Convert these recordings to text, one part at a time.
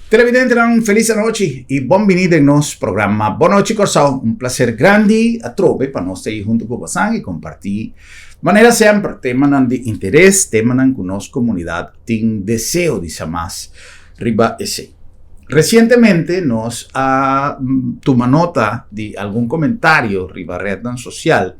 Televidentenan, felis anochi i bon bini den nos programa Bon Nochi Kòrsou. Un plaser grandi atrobe pa nos ta ei huntu ku bosan i kompartí manera semper temanan di interes, temanan ku nos komunidat tin deseo di sa mas riba esei. Resientemente nos a tuma nota di algun komentario riba rednan sosial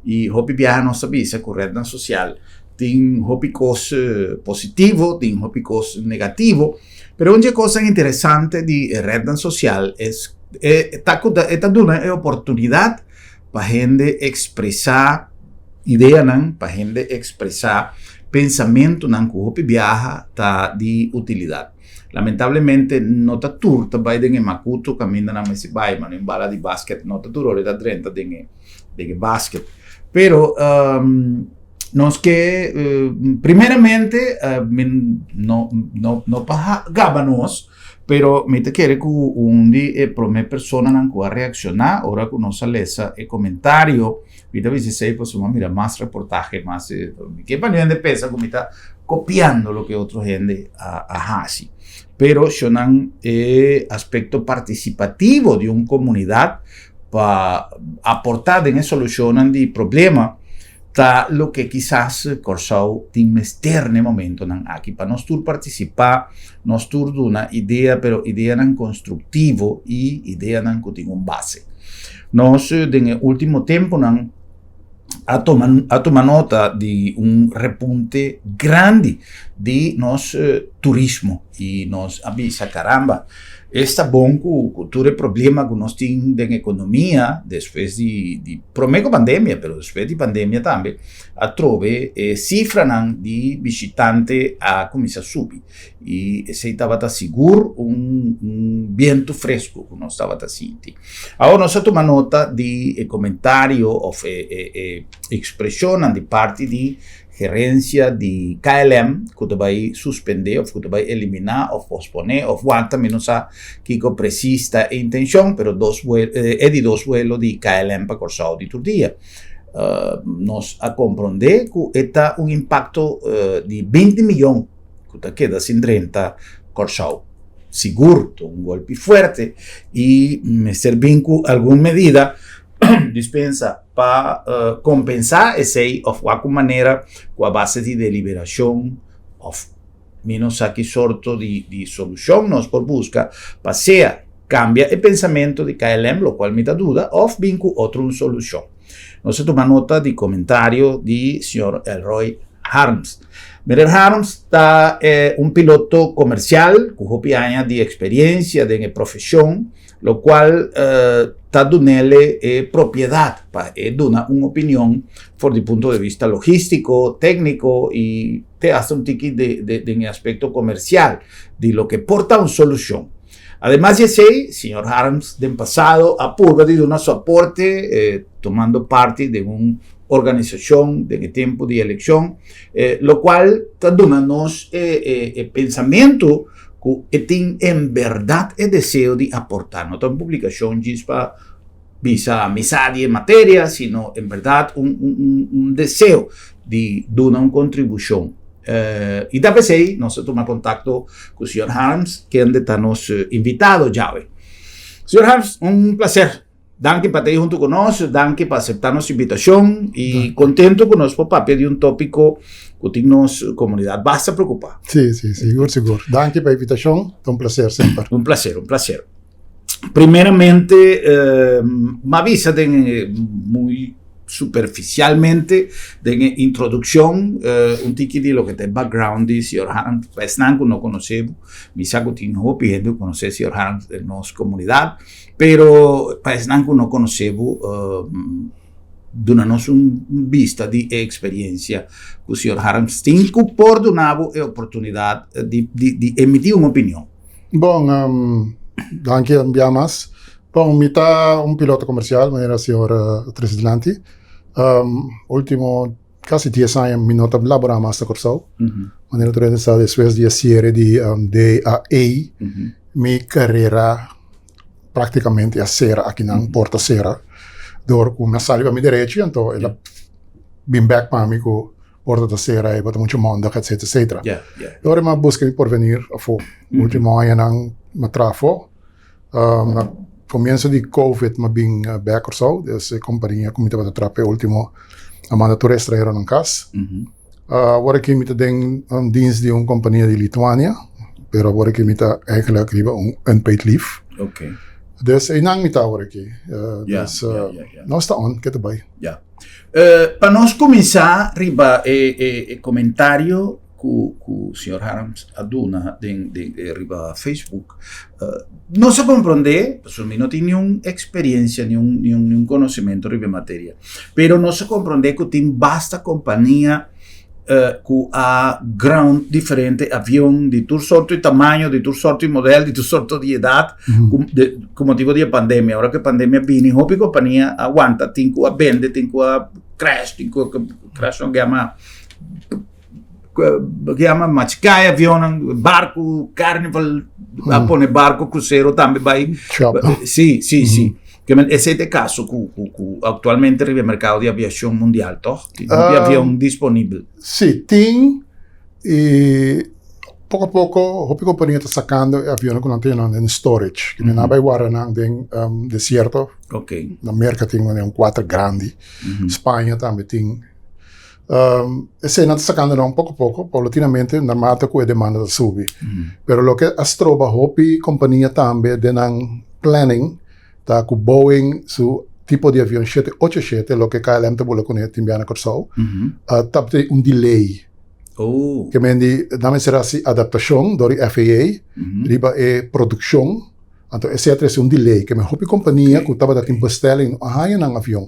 i hopi biaha nos ta bisa ku rednan sosial tin hopi kos positivo, tin hopi kos negativo, pero un dje kosnan interesante di e rednan sosial es e ta ku e ta duna e oportunidat pa hende ekspresá ideanan, pa hende ekspresá pensamentunan ku hopi biaha ta di utilidat. Lamentablemente no ta tur ta bai den e makutu kaminda nan mester bai, mane un bala di basket no ta tur ora e ta drenta den e den e basket. Pero nos ke primeramente mi no no no pa gaba nos, pero mi ta kere ku un di e prome personanan ku a reakshoná ora ku nos a lesa e komentario, mi ta bisa esei pasobra mi a mira mas reportahe mas mi ke pa hende pensa ku mi ta kopiando loke otro hende a hasi. Pero shonnan e aspekto partisipativo di un komunidat pa aportá den e solushonnan di problema ta loke kisas Kòrsou tin mester na e momentonan aki pa nos tur partisipá, nos tur duna idea, pero ideanan konstruktivo i ideanan ku tin un base. Nos den e último tempunan a tuma a tuma nota di un repunte grandi di nos turismo i nos a bisa caramba esta bon ku ku tur e problema ku nos tin den ekonomia despues di di prome ku pandemia pero despues di pandemia tambe atrobe e sifranan di bishitante a kuminsá subi i esei tabata sigur un un bientu fresku ku nos tabata sinti. Awor nos a tuma nota di e komentario òf e e e ekspreshonnan di parti di gerensia di KLM ku ta bai suspendé òf ku ta bai eliminá òf posponé òf wanta, mi no sa kiko presis ta e intenshon, pero dos vuelo e di dos vuelo di KLM pa Kòrsou di tur dia. Nos a komprondé ku e ta un impakto di binti miyon ku ta keda sin drenta Kòrsou. Sigur ta un golpi fuerte i mester bin ku algun medida dispensa pa kompensá esei òf wak un manera ku a base di deliberashon òf mi no sa ki sorto di solushon nos por buska pa sea kambia e pensamentu di KLM lokual mi ta duda òf bin ku otro un solushon. Nos a tuma nota di komentario di señor Elroy Harms. Meneer Harms ta un piloto komersial ku hopi aña di eksperensia den e profeshon, lokual ta dunele e propiedat pa e duna un opinion for di punto de vista logístiko, tékniko i te hasta un tiki den e aspekto komersial di loke por ta un solushon. Ademas di esei, señor Harms den pasado a purba di duna su aporte tomando parti den un organisashon den e tempu di elekshon, lokual ta duna nos e pensamentu ku e tin en bèrdat e deseo di aportá. No ta un publikashon djis pa bisa mi sa di e materia, sino en bèrdat un deseo di duna un kontribushon. I ta p'esei nos a tuma kontakto ku señor Harms, kende ta nos invitado djawe. Señor Harms, un plaser. Danki pa ta ei huntu ku nos, danki pa aseptá nos invitashon i kontentu ku nos por papia di un tópiko ku tin nos komunidat basta preokupá. Sí, sí, sigur, sigur. Danki pa e invitashon, ta un plaser semper. Un plaser, un plaser. Primeramente, m'a bisa den muy superficialmente den e introdukshon un tiki di loke ta e background di señor Harms. Pa esnan ku no konosé bo, mi sa ku tin hopi hende ku konosé señor Harms den nos komunidat. Pero pa esnan ku no konosé bo, duna nos un bista di e eksperiencia ku señor Harms tin ku por duna bo e oportunidat di di emití un opinion. Bon, danki un bia mas. Bon, mi ta un piloto komersial, manera señor a trese dilanti. Ultimo kasi dies aña mi no ta laborá mas na Kòrsou. Manera tur hende sa despues di e siere di DAE mi karera práktikamente a sera akinan, porta sera. Dor ku mi a sali pa mi derechi anto el a bin bèk pa mi ku porta ta sera e bo ta muchu mòndag etsetera etsetera. Ora mi a buska mi porvenir afó. Último añanan. m'a traha afó. Na komienso di Covid m'a bin bèk Kòrsou, dus e kompania ku mi tabata traha p'e último a manda tur e estranheronan kas. Awor aki mi ta den un dienst di un kompania di Lituania, pero awor aki mi ta eigenlijk riba un unpaid leave. Dus einan mi ta awor aki. Dus nos ta on, ke ta bai. Ya. Pa nos kuminsá riba e komentario ku ku señor Harms a duna den den riba Facebook, nos a komprondé, pasobra mi no tin niun eksperensia, niun niun niun konosementu riba e materia, pero nos a komprondé ku tin basta kompania ku a ground diferente avion di tur sorto di tamaño, di tur sorto di model, di tur sorto di edat, ku motibu di e pandemia. Ora ku e pandemia bini, hopi kompania a wanta, tin ku a bende, tin ku a crash, tin ku a crash no yama yama machiká e avionnan, barku, carnival, a pone barku krusero tambe bai. Sí, sí, sí. Ke men esei ta e kaso ku ku ku aktualmente riba e merkado di aviashon mundial, tòg? Tin hopi avion disponibel. Sí, tin i poko a poko hopi kompania ta sakando e avionnan ku nan tin nan den storage. Ke men nan a bai warda nan den desierto. Na Merka tin un kuater grandi. Spaña tambe tin. Esei nan ta sakando nan poko poko, paulatinamente, narmate ku e demanda ta subi. Pero loke a stroba hopi kompania tambe den nan planning ta ku Boeing su tipo di avion 787, loke KLM ta bula kuné tin bia na Kòrsou, tabata un delay. Ke men di nan mester hasi adaptashon dor di FAA riba e produkshon. Anto esei a trese un delay, ke men hopi kompania ku tabata tin bestelling no a haña nan avion.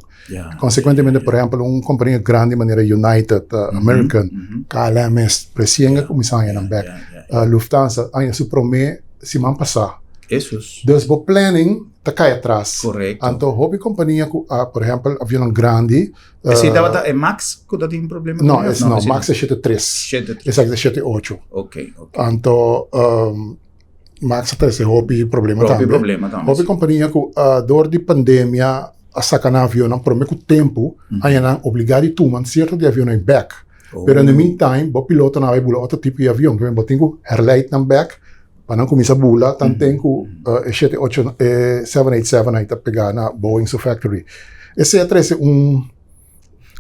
Konsekuentemente, por ehèmpel, un kompania grandi manera United, American, KLM mes resien a kuminsá haña nan bèk. Lufthansa a haña su promé siman pasá. Dus bo planning ta kai atras. Anto hopi kompania ku a, por ehèmpel, avionnan grandi. Esei tabata e Max ku ta tin problema? No, no, Max ta 73. Esaki ta 78. Anto. Max a trese hopi problema tambe. Hopi problema tambe. Hopi kompania ku dor di pandemia a saka nan avionnan prome ku tempu a haña nan obligá di tuma sierto di avionnan ei bèk. Pero in the meantime bo pilotonan a bai bula otro tipo di avion. Bo tin ku herleid nan bèk pa nan kuminsá bula tanten ku e shete ocho e 787 ei ta pegá na Boeing su factory. Esei a trese un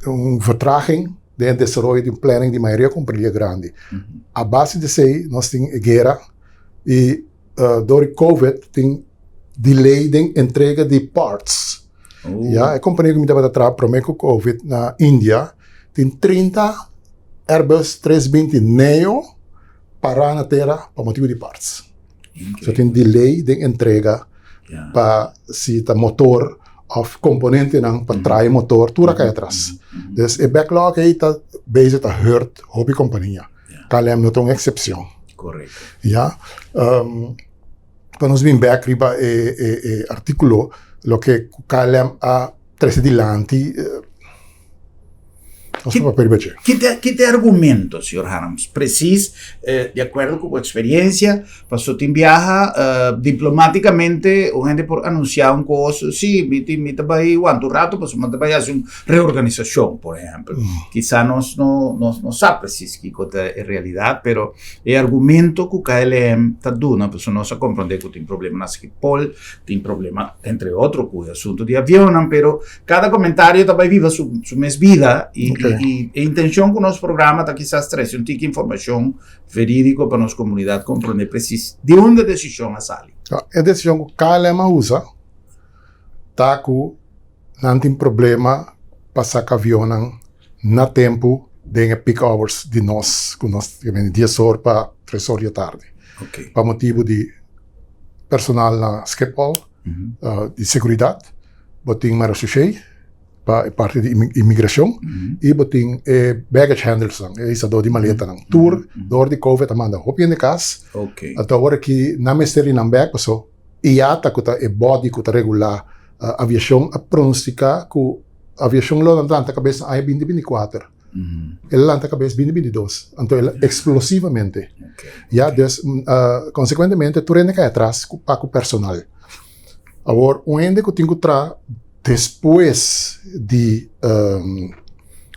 un vertraging den e desaroyo di un planning di mayoria kompania grandi. A base di esei nos tin e guera i dor di covid tin delay den entrega di parts. Ya, e kompania ku mi tabata traha prome ku covid na India tin 30 Airbus 320 neo pará na tera pa motibu di parts. So tin delay den entrega pa si ta motor of componentenan pa trae motor tur a kai atras. Dus e backlog ei ta bezig ta hurt hopi compania. KLM no ta un excepcion. Ya. Pa nos bin bek riba e e articulo loke KLM a trece dilanti. Nos ta papia riba dje. Ki ta, ki ta e argumento, señor Harms? Precies, di akuerdo ku bo eksperiencia, paso tin biaha diplomáticamente un hende por anunsiá un kos, sí, mi tin, mi ta bai wanta un rato pasobra mi ta bai hasi un reorganisashon, por ehèmpel. Kisa nos no, nos no sa precies kiko ta e realidat, pero e argumento ku KLM ta duna, pasobra nos a komprondé ku tin problema na Schiphol, tin problema, entre otro, ku e asuntu di avionnan, pero Kada komentario ta bai biba su, su mes bida i, okay. i, i e intenshon ku nos programa ta kisas trese un tiki informashon verídiko pa nos komunidat komprondé presis di unda e desishon a sali. Ja, e desishon ku KLM a usa ta ku nan tin problema pa saka avionnan na tempu den e peak hours di nos, ku nos ta bini dies or pa tres or di atardi. Okay. Pa motibu di personal na Schiphol, di seguridat. Bo tin Marasushey pa e parti di imigrashon i bo tin e baggage handlersnan, e hisadó di maletanan. Tur dor di covid a manda hopi hende kas. Anto awor aki nan mester di nan bèk paso IATA ku ta e body ku ta regulá aviashon a pronostiká ku aviashon lo lanta kabes na aña 2024. El a lanta kabes 2022, anto el eksplosivamente. Ya, dus konsekuentemente tur hende kai atras pa ku personal. Awor, un hende ku tin ku traha despues di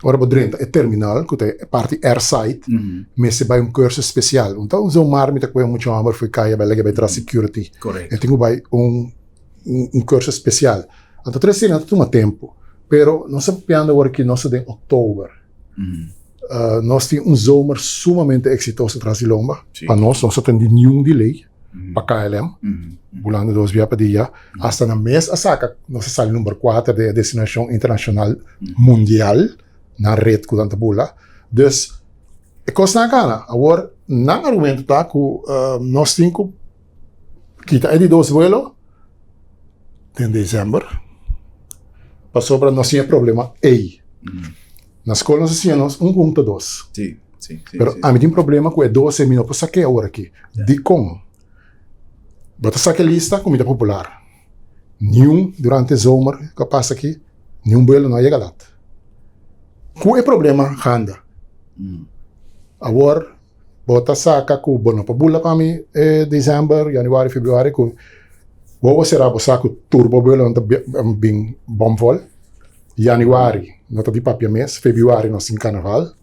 Ora bo drenta e terminal, ku ta e parti airside, mester bai un kursus spesial. Un ta un zomaar mi ta kohe mucha hòmber for kaya bai lege bai tras security. E tin ku bai un un kursus spesial. Anto tres esei nan ta tuma tempu. Pero nos ta papiando awor aki nos ta den oktober. Nos tin un zomer sumamente eksitoso tras di lomba. Pa nos, nos a tende niun delay pa KLM, bulando dos bia pa dia. Hasta na mes a saka, nos a sali number kuater den e destinashon internashonal mundial na ret ku nan ta bula. Dus e kosnan a kana. Awor nan argumento ta ku nos tin ku kita e di dos vuelo den december pasobra nos tin e problema ei. Na skol nos a siña nos un ku un ta dos. Sí, sí, sí, Pero sí. ami tin problema ku e dos ei mi no por sak'é awor aki. Dikon? Bo ta saka e lista kumida popular. Niun durante zomer ku a pasa aki, niun buelo no a yega lat. Ku e problema handa. Awor bo ta saka ku bo no por bula pa mi e december, januari, februari ku bo a sera bo sa ku tur bo buelonan ta bin bomvol. Januari no ta di papia mes, februari nos tin karnaval.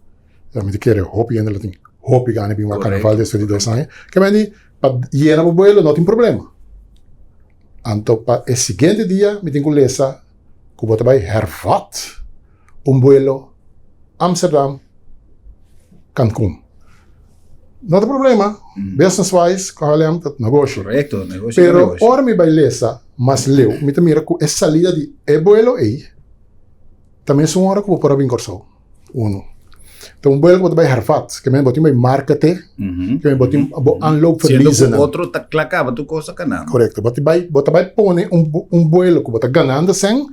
Mi ta kere hopi hende lo tin hopi gana bin wak karnaval despues di dos aña. Ke men di pa yena bo buelo no tin problema. Anto pa e siguiente dia mi tin ku lesa ku bo ta bai hervat un buelo Amsterdam Cancun. No ta problema, business wise KLM ta negoshi. Correcto, negoshi ta Pero negoshi. ora mi bai lesa mas leu, mi ta mira ku e salida di e buelo ei ta mesun ora ku bo por a bin Kòrsou. Uno. Ta un buelo ku bo ta bai hervat, ke men bo tin bai markete, ke men bo tin bo aanloop Siendo ku verliezen. otro ta kla kaba tur kos ta kanando. Correcto. Bo ta bai, bo ta bai pone un un buelo ku bo ta ganando sèn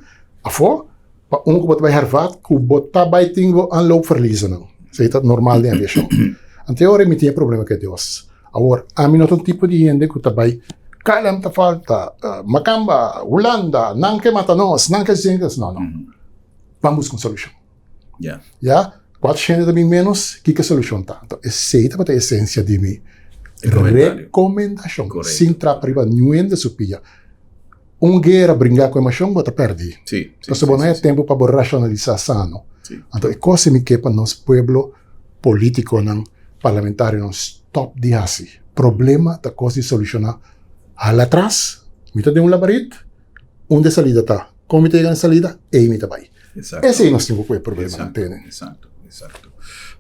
afó, Pa un ku bo ta bai hervat ku bo ta bai tin bo aanloopverliezennan. Esei ta normal den aviashon. Anto e ora mi tin e problema ku e Dios. Awor, ami no ta un tipo di hende ku ta bai KLM ta falta, Makamba, Hulanda, nan ke mata nos, nan ke hasi esei. No, no. Ban buska un solushon. Ya? Kuater hende ta bin ménos, kiko e solushon ta? Anto esei tabata e esensia di mi rekomendashon. Sin trapa riba niun hende su pia. Un guera bringa ku emoshon bo ta pèrdí. Pasobra bo no hay tempu pa bo rashonalisá sano. Anto e kos ei mi ke pa nos pueblo, polítikonan, parlamentarionan stòp di hasi. Problema ta kos di solushoná. Hala atras, mi ta den un labarit, unda e salida ta? Kon mi ta yega na e salida? Ei mi ta bai. Esei nos tin ku e problemanan tene. Exacto, exacto.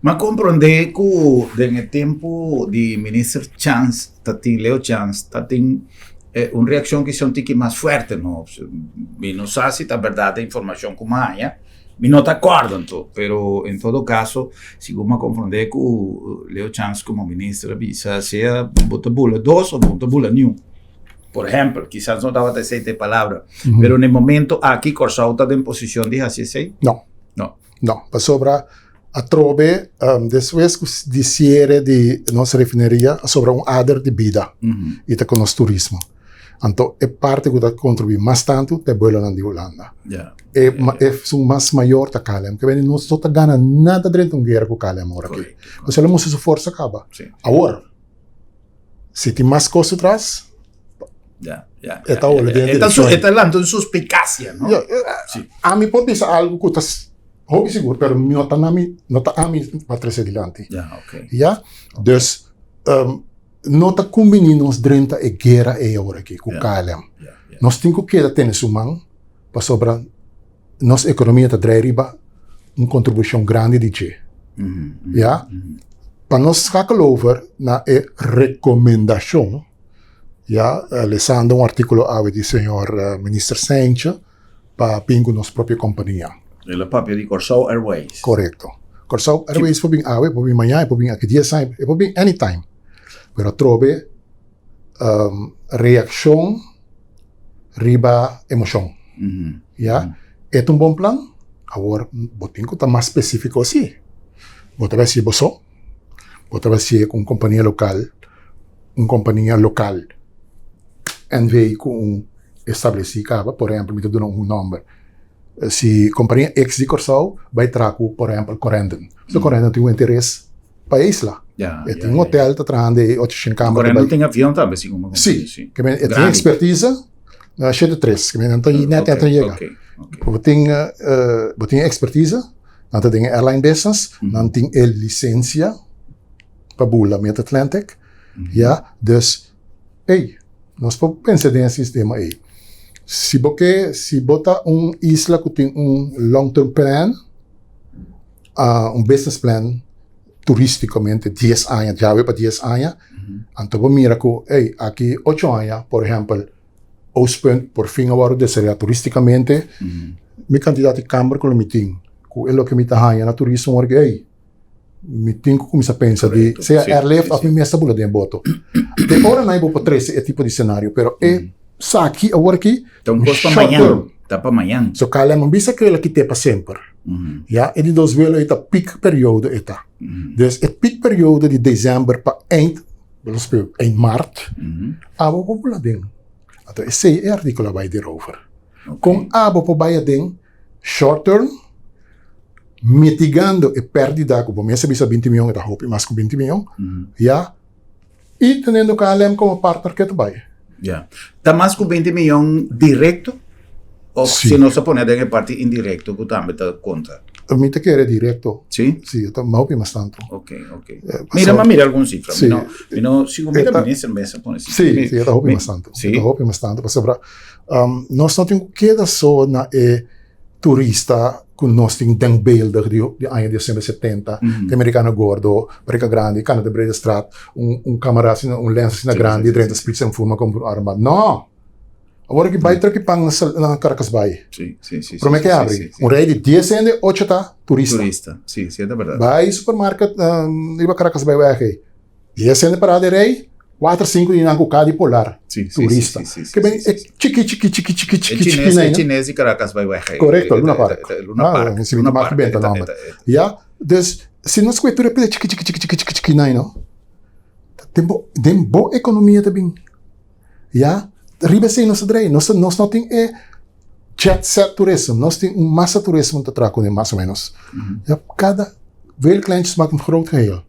M'a comprende cu den e tempo di minister Chance ta tin, Leo Chance, ta tin un reaccion kisa un tiki mas fuerte, no? Mi no sa si ta berdad e informacion cu m'a haña, mi no ta acorda anto, pero en todo caso, sigur m'a comprende cu Leo Chance como minister a bisa sea bo ta bula dos o bo no ta bula niun. Por ehempel, kisas no tabata esei ta e palabra, pero na e momento aki Kòrsou ta den posishon di hasi esei? No. No. No, pasobra atrobe despues ku di siere di nos refineria a sobra un ader di bida i ta ku nos turismo. Anto e parti ku ta kontribuí mas tantu ta e buelonan di Hulanda. E esun mas mayor ta KLM. Ke bini nos no ta gana nada drenta un guera ku KLM ora aki. Pasobra el a mustra su forsa kaba. Awor. Si tin mas kos atras, Ya, ya, e ta hole den E ta direkshon. e ta lanta un suspikasia, no? Ya, Sí. Ami por bisa algu ku ta hopi sigur, pero no ta na mi, no ta ami pa trese dilanti. Ya, ok. Ya? Dus, no ta kumbiní nos drenta e guera ei awor aki ku KLM. Ya, ya. Nos tin ku keda tene su man pasobra nos ekonomia ta drai riba un kontribushon grandi di dje. Ya? Pa nos skakel over na e rekomendashon, ya, lesando un artíkulo awe di señor Minister Seintje pa bin ku nos propio kompania. El a papia di Kòrsou Airways. Korekto. Kòrsou Airways por bin awe, por bin mañana, e por bin aki dies aña, e por bin anytime. Pero atrobe reakshon riba emoshon. Ya, e ta un bon plan? Awor bo tin ku ta mas spesífiko si. Bo ta bai hasié bo so, bo ta bai hasié ku un kompania lokal, un kompania lokal NV ku un establesí kaba. Por ehèmpel, mi ta duna un nòmber, si kompania X di Kòrsou bai traha ku, por ehèmpel, Corendon. So Corendon tin un interes pa e isla. E tin un hotel ta trahando e ocho shen kamber. Corendon tin avion tambe, si como. Si, ke men e tin expertise na shete tres, ke men nan ta net net a yega. Bo tin bo tin expertise. Nan ta den e airline business, nan tin e licencia pa bula Mid Atlantic, ya, dus, ey, nos por pensa den e sistema ey. Si bo ke, si bo ta un isla ku tin un long term plan, un business plan turisticamente dies aña, djawe pa dies aña, anto bo mira ku, ey, aki ocho aña, por ehempel, Oostpunt por fin a wòrdu desaroyá turístikamente, mi kantidat di kamber ku lo mi tin, ku e loke mi ta haña na turismo awor ki, ey, mi tin ku kuminsá pensa di sea airlift òf mi mes ta bula den e boto. Te ora nan bo por trese e tipo di senario, pero e saki awor aki, Ta un kos pa mañan, ta pa mañan. So KLM a bisa ku el a kit'é pa semper. Ya, e di dos vuelo ei ta piek periodo e ta. Dus e piek periodo di desèmber pa eind Eind maart, abo por bula den. Anto esei e artíkulo a bai derover. Kon abo por bai aden short term, mitigando e pèrdida ku bo mes a bisa binti mion, e ta hopi mas ku binti mion, ya, i teniendo KLM komo partner ke ta bai. Ya. Ta mas ku binti mion direkto? Of si nos a pone den e parti indirecto cu tambe ta conta? Mi ta kere directo. Si? Si, e ta hopi mas tanto. Ok, ok. Mira, m'a mira algun cifra. Mi no, mi no, sigur mi ta minister mes a pone cifra. Si, si, e ta hopi mas tanto. Si? E ta hopi mas tanto, pasobra nos no tin cu keda so na e turista cu nos tin denkbeeldig di di aña di ochenta setenta, di americano gordo, barriga grandi, cana den Breedestraat, un camera asina, un lens asina grandi, drenta spits en fuma como arma. No! Awor ki bai trek pan na Caracas Bay. Sí, sí, sí. Prome ke abri. Un rei di dies hende, ocho ta turista. Turista, sí, sí, ta berdad. Bai supermarket riba Caracas Bay weg ei. Dies hende pará den rei, kuater, sinku di nan ku kar di polar. Sí, sí, Turista. sí, sí, sí, Ke ben sí, e sí. chiki, chiki, chiki, chiki, E chiki, chiki chines, na e ei, no? chines di Caracas Bay weg ei. Korekto, Luna Park. Luna Ah, Park, si mi Luna ta Park, maki benta e ta, nomber. e ta, e ta. Ya, dus si nos kue tur e pida chiki, chiki, chiki, chiki, chiki, chiki na ei, no? Den bo, den bo ekonomia ta bin. Ya, riba esei nos ta drei. Nos nos no tin e jet set tourism, nos tin un massa tourism ta traha kuné mas o menos. Ya, kada veel kleintjes maakt een groot geheel.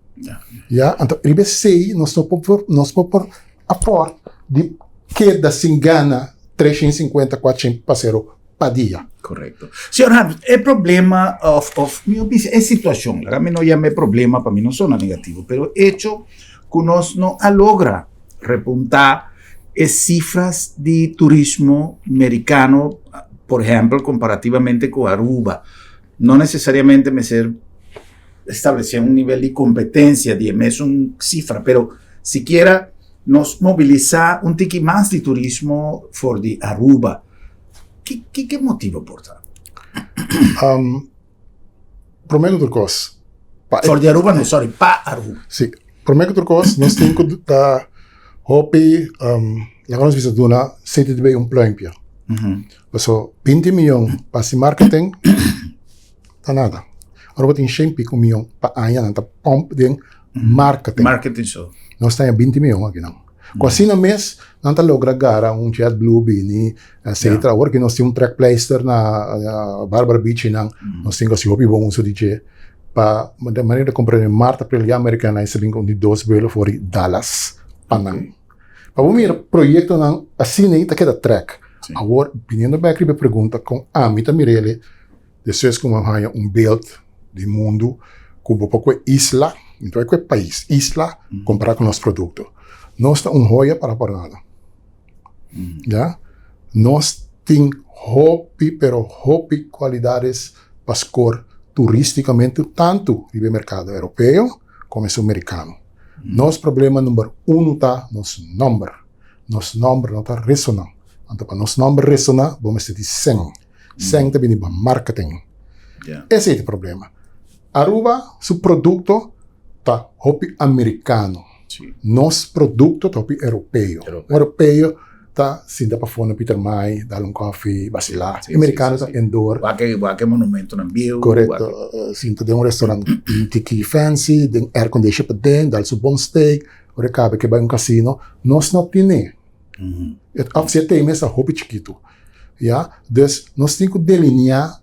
Ya, anto riba esei nos no por nos no por afford di keda sin gana 350, 400 pasero pa dia. Korekto. Señor Harms, e problema of of mi no bisa e situashon, laga mi no yama e problema pa mi no sona negativo, pero echo ku nos no a logra repuntá e sifras di turismo merikano, por ehèmpel komparativamente ku Aruba, no nesesariamente mester establesé un nivel di kompetensia di e mesun sifra, pero sikiera nos mobilisá un tiki mas di turismo for di Aruba. Ki ki ki motibo por ta? Um, promé ku tur kos, pa e. For di Aruba no, sorry, pa Aruba. Sí, promé ku tur kos nos tin ku ta hopi, um, laga nos bisa duna CTTB un pluimpje. Paso binti miyon pa hasi marketing ta nada. Aruba tin shen pico miyon pa aña nan ta pomp den marketing. Marketing so. Nos ta haña binti miyon akinan. Ku asina mes nan ta logra gara un JetBlue bini etcetera. Awor ki nos tin un trekpleister na Barbara Beach einan, nos tin ku hasi hopi bon uso di dje pa di manera di komprende mart, april ya American Airlines ta bin ku un di dos vuelo for di Dallas pa nan. Pa bo mira proyektonan asina ei ta keda trek. Awor biniendo bek riba e pregunta kon ami ta mir'el Despues ku mi a haña un beeld di mundu ku bo por kue isla, mi ta bai kue pais, isla kompará ku nos produkto. Nos ta un hoya para por nada. Ya. Nos tin hopi pero hopi kualidades pa skor turístikamente tantu riba e merkado europeo komo esun merikano. Nos problema number uno ta nos nòmber. Nos nòmber no ta resoná. Anto pa nos nòmber resoná bo mester di sèn. Sèn ta bini pa marketing. Esei ta e problema. Aruba su produkto ta hopi amerikano. Nos produkto ta hopi europeo. Un europeo ta sinta pafó na Pietermaai, dal un kòfi, basilá. E merikano ta indoor. Wak e monumentonan bieu. Korekto. Sinta den un restaurant tiki fancy, den aircondition paden, dal su bon steak. Ora e kaba ke bai un kasino. Nos no tine. E afzet'ei mes ta hopi chikitu. Ya, dus nos tin ku delineá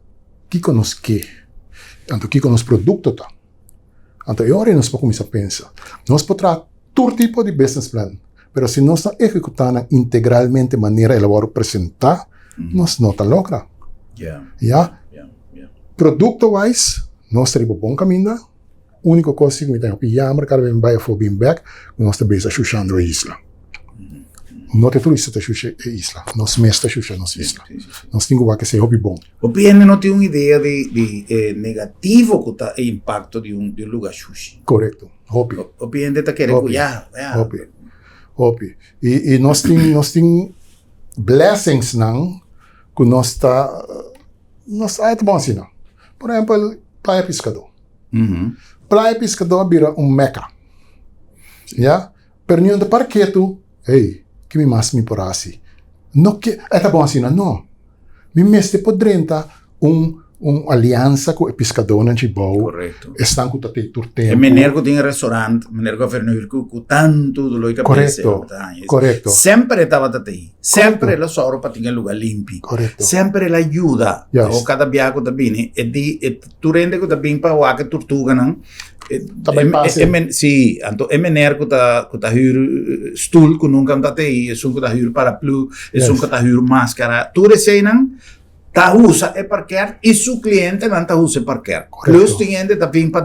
kiko nos ke, anto kiko nos produkto ta. Anto e ora ei nos por kuminsá pensa. Nos por traha tur tipo di business plan, pero si nos no ehekutá nan integralmente manera el a wòrdu presentá, nos no ta logra. Ya, produkto wise. Nos ta riba bon kaminda. Úniko kos si ku mi ta hopi yamber kada bes mi bai afó bin bèk ku nos ta bisa shushando e isla. No ta e turista ta shusha e isla, nos mes ta shusha nos isla. Nos tin ku wak esei hopi bon. Hopi hende no tin un idea di e negativo ku ta e impakto di un lugá shushi. Korekto, hopi. Hopi hende ta kere ku ya, ya. Hopi, hopi. I nos tin nos tin blessingsnan ku nos ta nos ta bon asina. Por ehèmpel, Playa Piskadó. Playa Piskadó a bira un mèka, ya. Pero niun ta para ketu, hey, ki mi mas mi por hasi? No ke e ta bon asina, no. Mi mester por drenta un un aliansa ku e piskadónan chibou, Korekto. esnan ku ta te tur tempu. E meneer ku tin e restaurant, meneer Gouverneur, ku ku tantu dolor di kabesa Korekto, korekto. Semper e tabata te ei. Semper el a sòru pa tin e luga limpi. Korekto. Semper el a yuda. Juist. Awor kada biaha ku ta bini, e di e tur hende ku ta bin pa wak e turtuganan, Ta bai pasa. Sí, anto e meneer ku ta ku ta hür stul ku nunka no ta te ei, esun ku ta hür paraplu, esun ku ta hür maskara, tur eseinan ta usa e parker i su klientenan ta usa e parker. Plus tin hende ta bin pa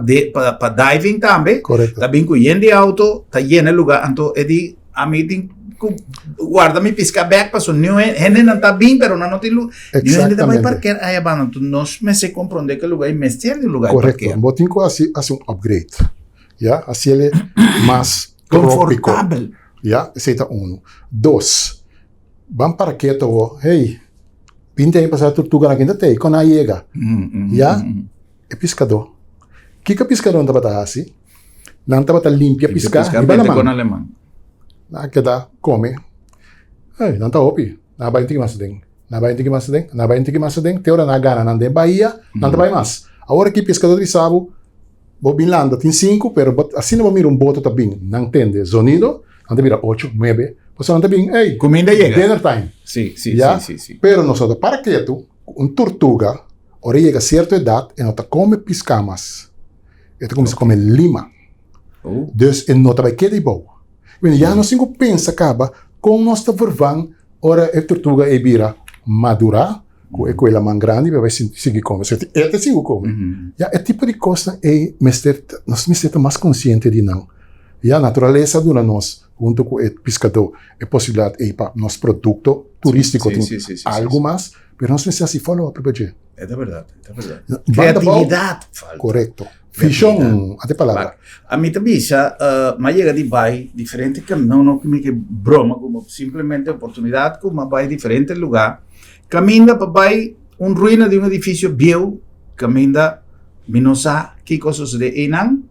pa diving tambe, ta bin ku yen di auto, ta yena e luga, anto e di ami tin ku warda mi piska bek pasobra niun hendenan ta bin pero nan no tin luga. Niun hende ta bai parker aya banda, anto nos mester komprondé ku e luga ei mester di un luga di parker. Korekto, bo tin ku hasi hasi un upgrade, ya, hasiel e mas tropiko. Konfortabel. Ya, esei ta unu. Dos, Ban parke ta wo, hey, 20 aña pasá turtuganan aki no ta ei, kon nan a yega? Ya, e piskadó. Kiko e piskadónan tabata hasi? Nan tabata limpia piská riba laman. Nan a keda kome. Hey, nan ta hopi. Nan a bai un tiki mas aden, nan a bai un tiki mas aden, nan a bai un tiki mas aden, te ora nan a gana nan den bahia, nan ta bai mas. Awor aki piskadó ta bisa bo, Bo bin landa tin sinku, pero bo asina bo mira un boto ta bin, nan tende zonido, nan ta bira ocho, nuebe, pasobra nan ta bin, ey, Kuminda yega. dinner time. Sí, sí, Ya? sí, sí, sí. Pero nos no ta para ketu ku un turtuga, ora e yega sierto edat, e no ta kome piská mas. E ta kuminsá kome lima. Oh. Dus e no ta bai keda ei bou. Bueno, ya nos tin ku pensa kaba kon nos ta vervang ora e turtuga ei bira madurá, ku e kuela man grandi pa bai sigui kome. So e ta sigui kome. Ya e tipo di kosnan ei mester nos mester ta mas konsiente di nan. Ya naturalesa a duna nos huntu ku e piskadó e posibilidat ei pa nos produkto turístiko tin algu mas, pero nos mester hasi follow up riba dje. E ta bèrdat, e ta bèrdat. Kreatividat falta. Korekto. Vishon, a te palabra. Ami ta bisa, m'a yega di bai diferente kaminda, no ku mi ke broma ku bo, simplemente oportunidat ku m'a bai diferente lugá, kaminda pa bai un ruina di un edifisio bieu, kaminda mi no sa kiko a sosodé einan,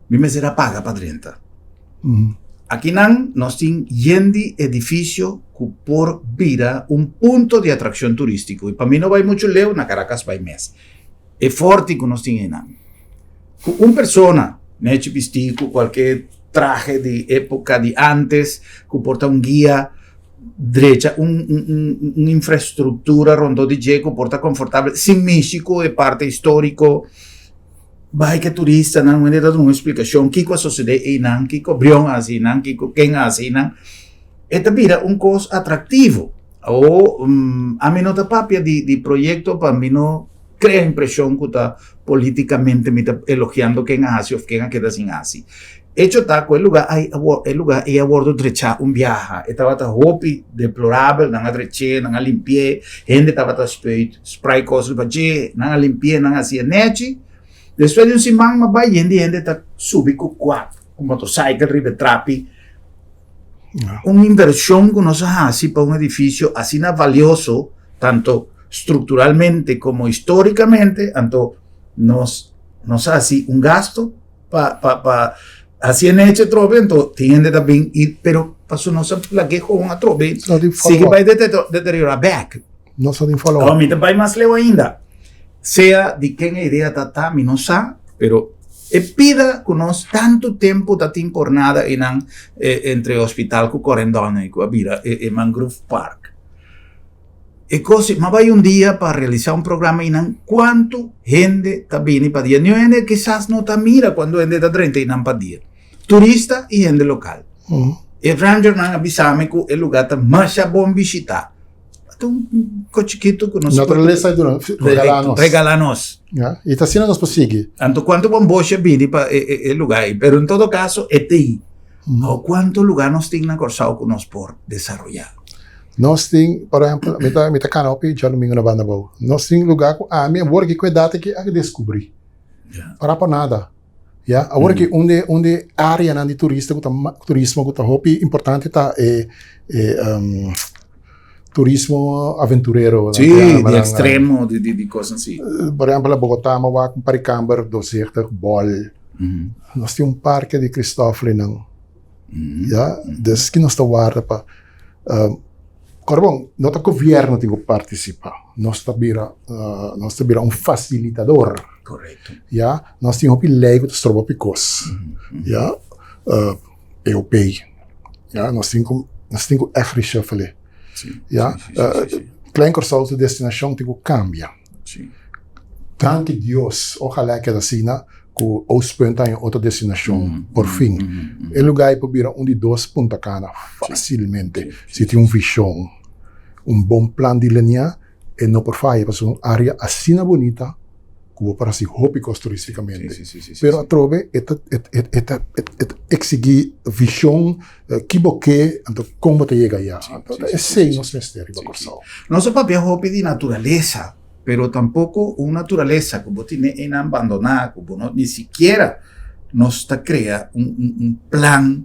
mi mester a paga pa drenta. Akinan nos tin yen di edifisio ku por bira un punto di atrakshon turístiko i pa mi no bai muchu leu, na Caracas bai mes. E forti ku nos tin einan. Ku un persona nechi bistí ku kualke trahe di époka di ántes, ku por ta un guia, drecha un un infrastruktura rondó di dje ku por ta konfortabel, sin mishi ku e parte históriko, bai ku e turistanan, wende ta duna un splikashon kiko a sosodé einan, kiko Brion a hasi einan, kiko ken a hasi einan. E ta bira un kos atraktivo. Awor, ami no ta papia di di proyekto pa mi no krea impreshon ku ta politikamente mi ta elogiando ken a hasi òf ken a keda sin hasi. Echo ta ku e lugá ai a e lugá ei a wòrdu drechá un biaha. E tabata hopi deplorabel, nan a drech'é, nan a limpi'é, hende tabata spuit spray kos riba dje, nan a limpi'é, nan a hasié nèchi. Despues di un siman m'a bai yen di hende ta subi ku kuat, ku motosaikel riba e trapi. Un inversion ku nos a hasi pa un edifisio asina valioso, tanto strukturalmente komo histórikamente, anto nos nos a hasi un gasto pa pa pa hasi e nechi atrobe, anto tin hende ta bin i pero pasobra nos a lag'é gewoon atrobe sigui bai deteriorá bèk. Nos a tin follow up. Mi ta bai mas leu ainda. Sea di ken e idea ta ta, mi no sa, pero e pida ku nos tantu tempu ta tin por nada einan entre hospital ku Corendon ei ku a bira e Mangrove Park. E kos, mi a bai un dia pa realisá un programa einan, kuantu hende ta bini pa dia? Niun hende kisas no ta mira kuantu hende ta drenta einan pa dia. Turista i hende lokal. E rangernan a bisa mi ku e lugá ta masha bon bishitá. Ta un kos chikitu ku nos. Naturalesa a duna, regalá nos. Regalá nos. Ya, i ta asina nos por sigui. Anto kuantu bomboshi a bini pa e lugá ei, pero en todo kaso e tin. Awor kuantu lugá nos tin na Kòrsou ku nos por desaroyá? Nos tin, por ehèmpel, mi ta mi ta kana hopi djadumingu na banda abou. Nos tin lugá ku ami awor aki ku edat aki a deskubrí. Para pa nada. Ya, awor aki un di un di areanan di turista ku ta turismo ku ta hopi importante ta e e turismo aventurero. Sí, di ekstremo, di di kos así. Por ehèmpel na Bogotá mi a wak un par di kamber doorzichtig, bòl. Nos tin un parke di Christoffelinan. Ya, dus ki nos ta warda pa Kòrda bon, no ta gobièrnu tin ku partisipá, nos ta bira nos ta bira un fasilitador. Korekto. Ya, nos tin hopi lei ku ta stroba hopi kos. Ya, EOP, ya, nos tin ku nos tin ku ègt reshuffle. Ya, Klein Kòrsou su destinashon tin ku kambia. Danki Dios, ojalá e keda asina, ku Oostpunt ta haña otro destinashon por fin. E lugá ei por bira un di dos Punta Cana fásilmente si tin un vishon, un bon plan delineá, e no por faya pasobra un área asina bunita ku bo por hasi hopi kos turístikamente. Pero atrobe e ta e ta e ta eksigí vishon, ki bo ke, anto kon bo ta yega ayá. Anto esei nos mester riba Kòrsou. Nos a papia hopi di naturalesa. Pero tampoco un naturalesa cu bo tene einan bandona, cu bo no ni sikiera nos ta crea un un un plan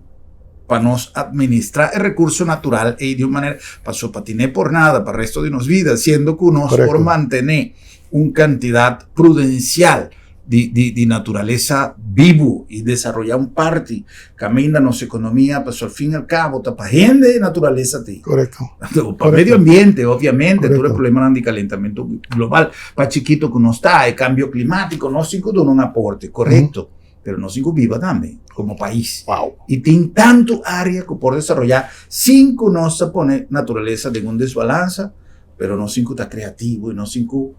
pa nos administra e recurso natural ei di un manera paso pa tene por nada pa resto di nos vida, siendo cu nos por mantene un cantidad prudencial di di di naturalesa bibu y desaroya un parti caminda nos economia pasobra al fin y al cabo ta pa hende e naturalesa tin. Correcto. Pa medio ambiente obviamente tur e problemanan di calentamiento global pa chikito cu nos ta e cambio climatico nos tin cu duna un aporte correcto pero nos tin cu biba tambe como pais. Wow. Y tin tanto area cu por desaroya sin cu nos ta pone naturalesa den un desbalansa pero nos tin cu ta creativo y nos tin cu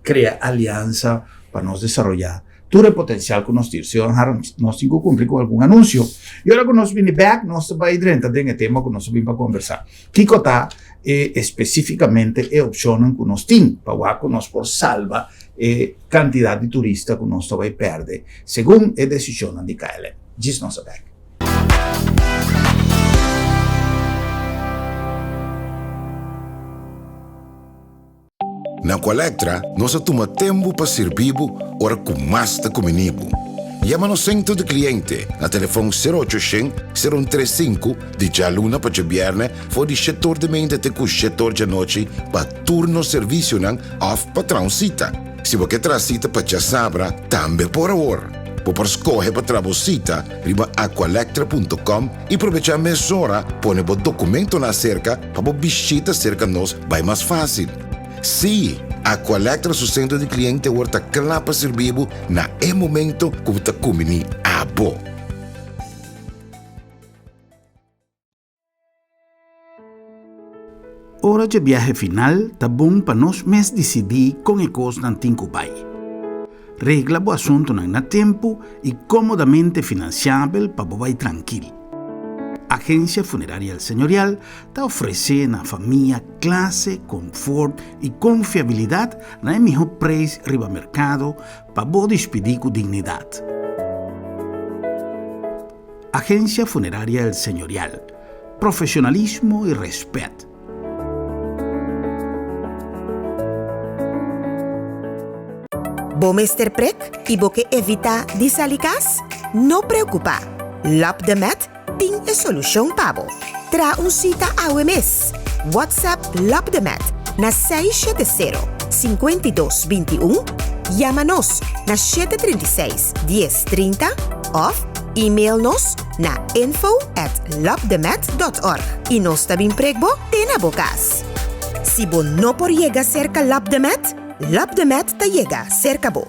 Crea aliansa pa nos desaroyá tur e potencial cu nos tin. Señor Harms, nos tin cu cumpli cu algun anuncio. Y ora cu nos bini bek, nos ta bay drenta den e tema cu nos a bin pa conversa. Kico ta e especificamente e opcionnan cu nos tin pa wak cu nos por salba e cantidad di turista cu nos ta bay perde segun e decisionnan di KLM? Djis nos a bek. Na Aqualectra nos a tuma tempu pa sirbi bo ora ku mas ta kumini bo. Yama nos sentro di kliente na telefon sero ocho shen, sero un tres sinku di djaluna pa djabièrnè for di shet or di meinta te ku shet or djanochi pa tur nos servisionan òf pa traha un sita. Si bo ke traha sita pa djasabra tambe por awor. Bo por skohe pa traha bo sita riba aqualectra punto com i probechá mesora pone bo dokumentonan aserka Pa bo bishita serka nos bai mas fásil. Sí, Aqualectra su sentro di kliente awor ta kla pa sirbi bo na e momento ku bo ta kumbiní abo. Ora dje biahe final ta bon pa nos mes disidí kon e kosnan tin ku bai. Regla bo asuntunan na tempu i kómodamente finansiabel pa bo bai trankil. Agencia Funeraria El Señorial ta ofresé na famia klase, konfort i konfiabilidat na e mihó preis riba merkado pa bo dispidí ku dignidat. Agencia Funeraria El Señorial, Profesionalismo i rèspèt. Bo mester prek i bo ke evitá di sali kas? No preokupá! Lab de Med tin e solushon pa bo. Traha un sita awe mes! WhatsApp Lab de Med na 670 52 21, yama nos na 736 10 30 òf email nos na info at labdemed.org i nos ta bin prek bo te na bo kas. Si bo no por yega serka Labdemed, Labdemed ta yega serka bo.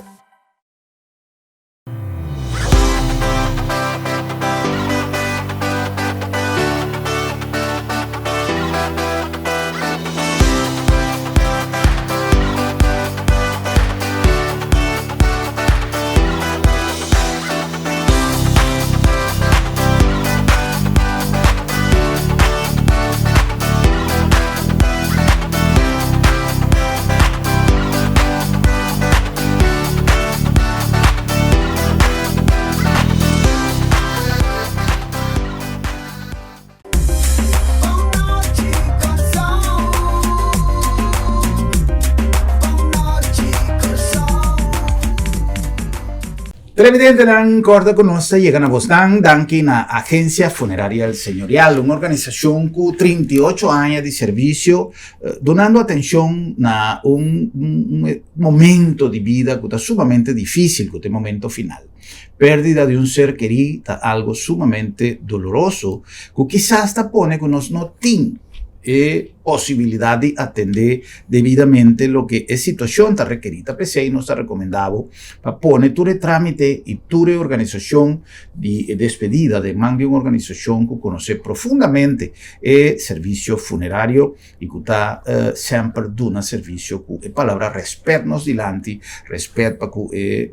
Televidentenan, corda cu nos ta yega na bosnan danki na Agencia Funeraria El Señorial, un organisacion cu 38 aña di servicio, dunando atencion na un momento di bida cu ta sumamente dificil, cu ta e momento final. Perdida di un ser kerí ta algo sumamente doloroso cu kisas ta pone cu nos no tin e posibilidad di atende debidamente loke e situacion ta rekerí. Ta p'esei nos ta recomenda bo pa pone tur e trámite i tur e organisashon di e despedida den man di un organisashon ku konosé profundamente e servisio funerario i ku ta semper duna servisio ku e palabra rèspèt nos dilanti, rèspèt pa ku e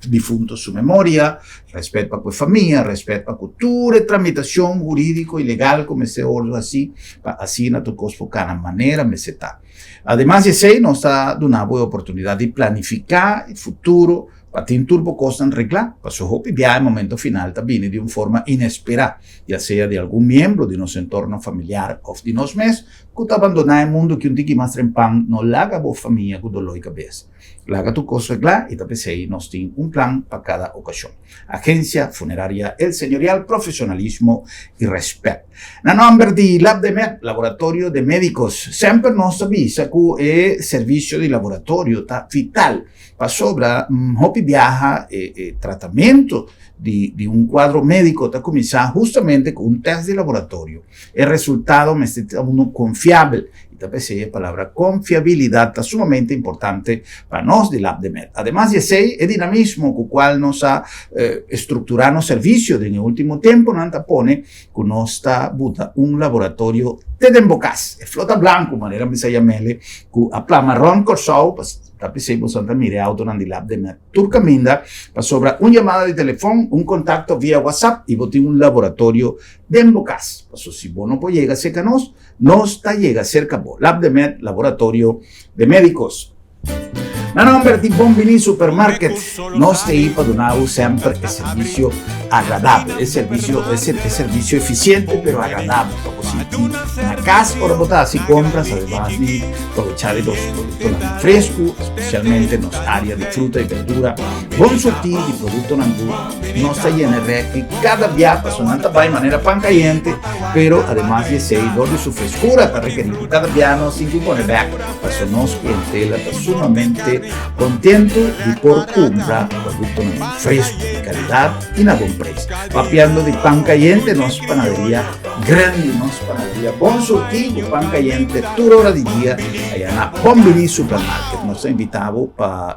difunto su memoria, rèspèt pa ku e famia, rèspèt pa ku tur e tramitashon hurídiko i legal ku mester wòrdu hasí pa asina tur kos por kana manera mester ta. Ademas di esei, nos ta duna bo e oportunidat di planifiká e futuro pa tin tur bo kosnan reglá, pasobra hopi biaha e momento final ta bini di un forma inesperá, ya sea di algun miembro di nos entorno familiar òf di nos mes ku ta abandoná e mundu ki un tiki mas trempan no laga bo famia ku doló i kabes. Laga tur kos reglá i ta p'esei nos tin un plan pa kada okashon. Agencia Funeraria El Señorial, profesionalismo y respet. Na nomber di Labdemed, Laboratorio de Medicos, semper nos ta bisa cu e servicio di laboratorio ta vital pasobra hopi biaha e tratamento di di un cuadro medico ta cuminsa hustamente cu un test di laboratorio. E resultado mester ta uno confiabel I ta p'esei e palabra konfiabilidat ta sumamente importante pa nos di Labdemed. Ademas di esei, e dinamismo ku kual nos a strukturá nos servisio den e último tempunan ta pone ku nos ta buta un laboratorio te den bo kas. E flota blanku, manera mi sa yam'ele, ku a plama rònt Kòrsou, ta p'esei boso ta mira e outonan di Labdemed. Tur kaminda, pasobra un yamada di telefòn, un kontakto via WhatsApp i bo tin un laboratorio den bo kas. Paso si bo no por yega serka nos, nos ta yega serka bo. Labdemed, Laboratorio de Médicos. Na nomber di Bon Bini Supermarket, nos ta ei pa duna bo semper e servisio agradabel, e servisio, e servisio eficiente pero agradabel pa bo sinti na kas ora bo ta hasi kompras, ademas di Probecha di nos productonan frescu, especialmente nos area di fruta y berdura. Bon surti di productonan cu nos ta yena refri cada bia pasobra nan ta bay manera pan cayente, pero ademas di esey dor di su frescura ta rekeri cu cada bia nos tin cu pone bek pasobra nos clientela ta sumamente contento di por cumpra productonan frescu, di calidad y na bon prijs. Papiando di pan cayente nos panaderia. Grandi nos panaderia bon surtí ku pan kayente tur ora di dia aya na Bon Biní Supermarket. Nos ta invitá bo pa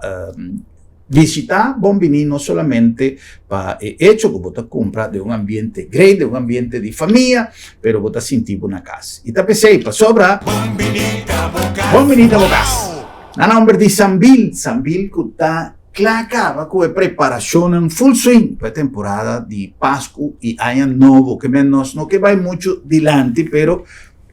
bishitá Bon Biní no solamente pa e echo ku bo ta kumpra den un ambiente great, den un ambiente di famia, pero bo ta sinti bo na kas. I ta p'esei pasobra Bon Biní ta bo kas. Bon Biní ta bo kas. Na nomber di Sambil, Sambil ku ta. Kla kaba ku e preparashonnan full swing pa e temporada di Pasku i Aña Nobo. Ke men nos no ke bai muchu dilanti, pero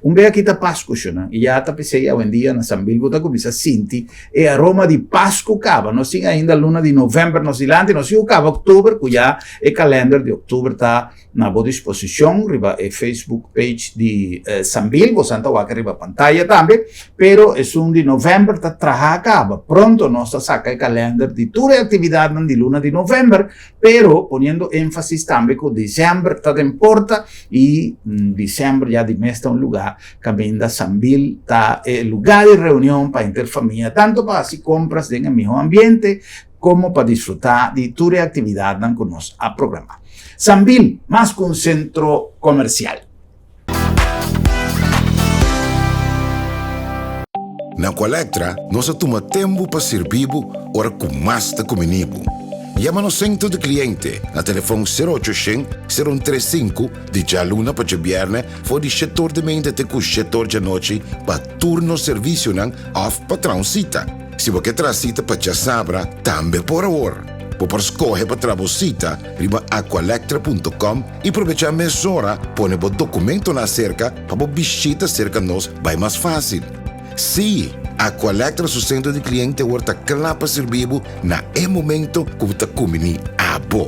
un bes aki ta Pasku shonnan i ya ta p'esei awendia na Sambil bo ta kuminsá sinti e aroma di Pasku kaba. Nos tin ainda luna di novèmber nos dilanti, nos tin ku kaba òktober ku ya e kalènder di òktober ta Na bo disposicion riba e Facebook page di Sambil, bosan ta wak riba pantaya tambe, pero esun di november ta traha caba. Pronto nos ta saca e kalender di tur e actividadnan di luna di november, pero poniendo enfasis tambe cu december ta den porta y december ya di mes ta un lugar caminda Sambil ta e lugar di reunion pa henter famia, tanto pa haci compras den e miho ambiente como pa disfruta di tur e actividadnan cu nos a programa. Sambil, mas cu un centro comercial. Na Aqualectra nos a tuma tempu pa sirbi bo ora ku mas ta kumini bo. Yama nos sentro di kliente na telefòn sero ocho shen, sero un tres sinku di djaluna pa djabièrnè for di shetor di meinta te ku shetor djanochi pa tur nos servisionan òf pa traha un sita. Si bo ke traha sita pa djasabra tambe por awor. Bo por skohe pa traha bo sita riba aqualectra punto com i probechá mesora pone bo dokumentonan aserka pa bo bishita serka nos bai mas fásil. Sí, Aqualectra su sentro di kliente awor ta kla pa sirbi bo na e momento ku bo ta kumbiní abo.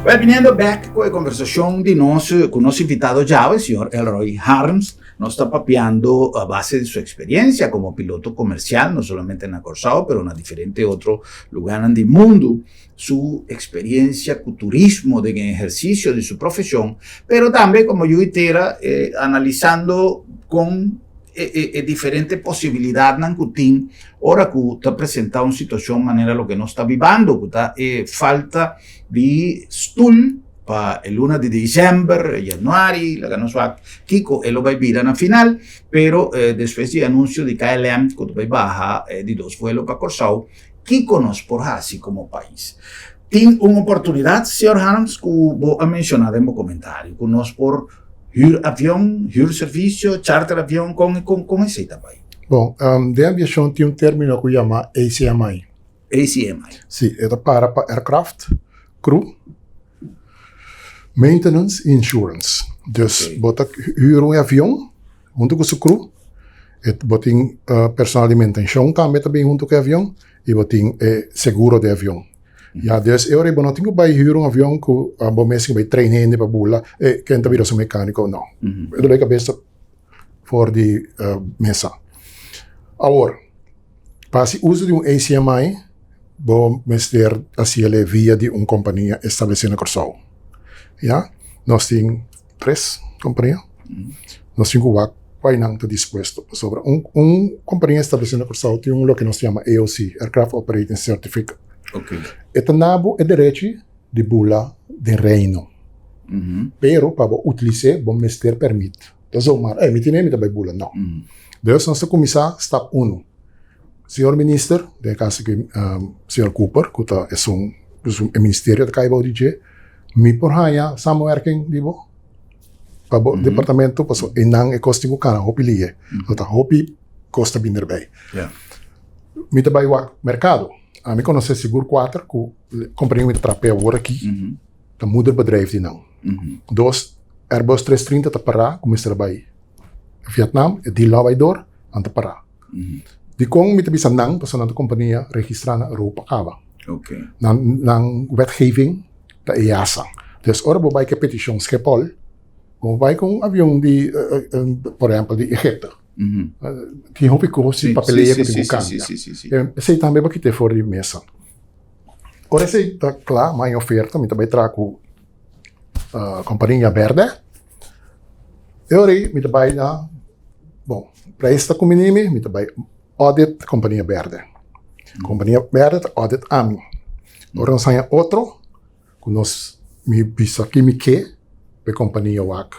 Well, viniendo back ku e konversashon di nos ku nos invitado djawe, señor Elroy Harms. Nos ta papiando a base di su experiencia como piloto comercial, no solamente na Corsou, pero na diferente otro lugarnan di mundu, su experiencia cu turismo den e ehercicio di su profesion, pero tambe como yu y tera analisando con e diferente posibilidadnan cu tin ora cu ta presenta un situacion manera loke nos ta bibando, cu ta e falta di stul pa e luna di december, januari, laga nos wak kico e lo bay bira na final, pero despues di e anuncio di KLM cu ta bay baha e di dos vuelo pa Corsou, Kiko nos por hasi komo pais? Tin un oportunidat, señor Harms, ku bo a menshoná den bo komentario, ku nos por hür avion, hür servisio, charter avion, kon kon esei ta bai? Bon, den aviashon tin un término ku yama ACMI. ACMI. Sí, e ta para pa Aircraft Crew Maintenance Insurance. Dus bo ta hür un avion huntu ku su crew, e bo tin personal di mantenshon tambe ta bin huntu ku e avion i bo tin e seguro di avion. Ya dus e ora ei bo no tin ku bai hür un avion ku bo mes tin ku bai train hende pa bula, e ken ta bira su mekániko, no. E ta bai kabesa for di mesa. Awor, pa hasi uso di un ACMI, bo mester hasiel via di un kompania establesé na Kòrsou. Ya, nos tin tres kompania, nos tin ku wak kua nan ta dispuesto, pasobra un un kompania establesé na Kòrsou tin un loke nos ta yama AOC, Aircraft Operating Certificate. E ta na bo e derechi di bula den Reino. Pero pa bo utilis'é bo mester pèrmit. Ta zomaar, ey mi tene mi ta bai bula. No. Dus nos ta kuminsá stap unu. Señor Minister, den e kaso aki señor Cooper ku ta esun e ministerio ta kai bou di dje, mi por haña samenwerking di bo pa bo departamento pasobra einan e kos tin ku kana hopi lihe. No ta hopi kos ta bini erbei. Mi ta bai wak merkado. Ami konosé sigur kuater ku kompania ku mi ta traha p'e awor aki ta moederbedrijf di nan. Dos Airbus 330 ta pará ku mester a bai Vietnam, e deal no a bai dor, nan ta pará. Dikon mi ta bisa nan? Pasobra nan ta kompania registrá na Europa kaba. Nan nan wetgeving ta EASA. Dus ora bo bai ku e petishon Schiphol, bo bai ku un avion di por ehèmpel di Egipto. Tin hopi kos di papeleo ku tin ku kambia. Esei tambe bo kita for di mesa. Ora esei ta kla, mi a haña oferta, mi ta bai traha ku kompania bèrdè. E ora ei mi ta bai na, bon, prijs ta kuminí mi, mi ta bai audit kompania bèrdè. Kompania bèrdè ta audit ami. Ora nos haña otro ku nos, mi bisa ki mi ke pa e kompania wak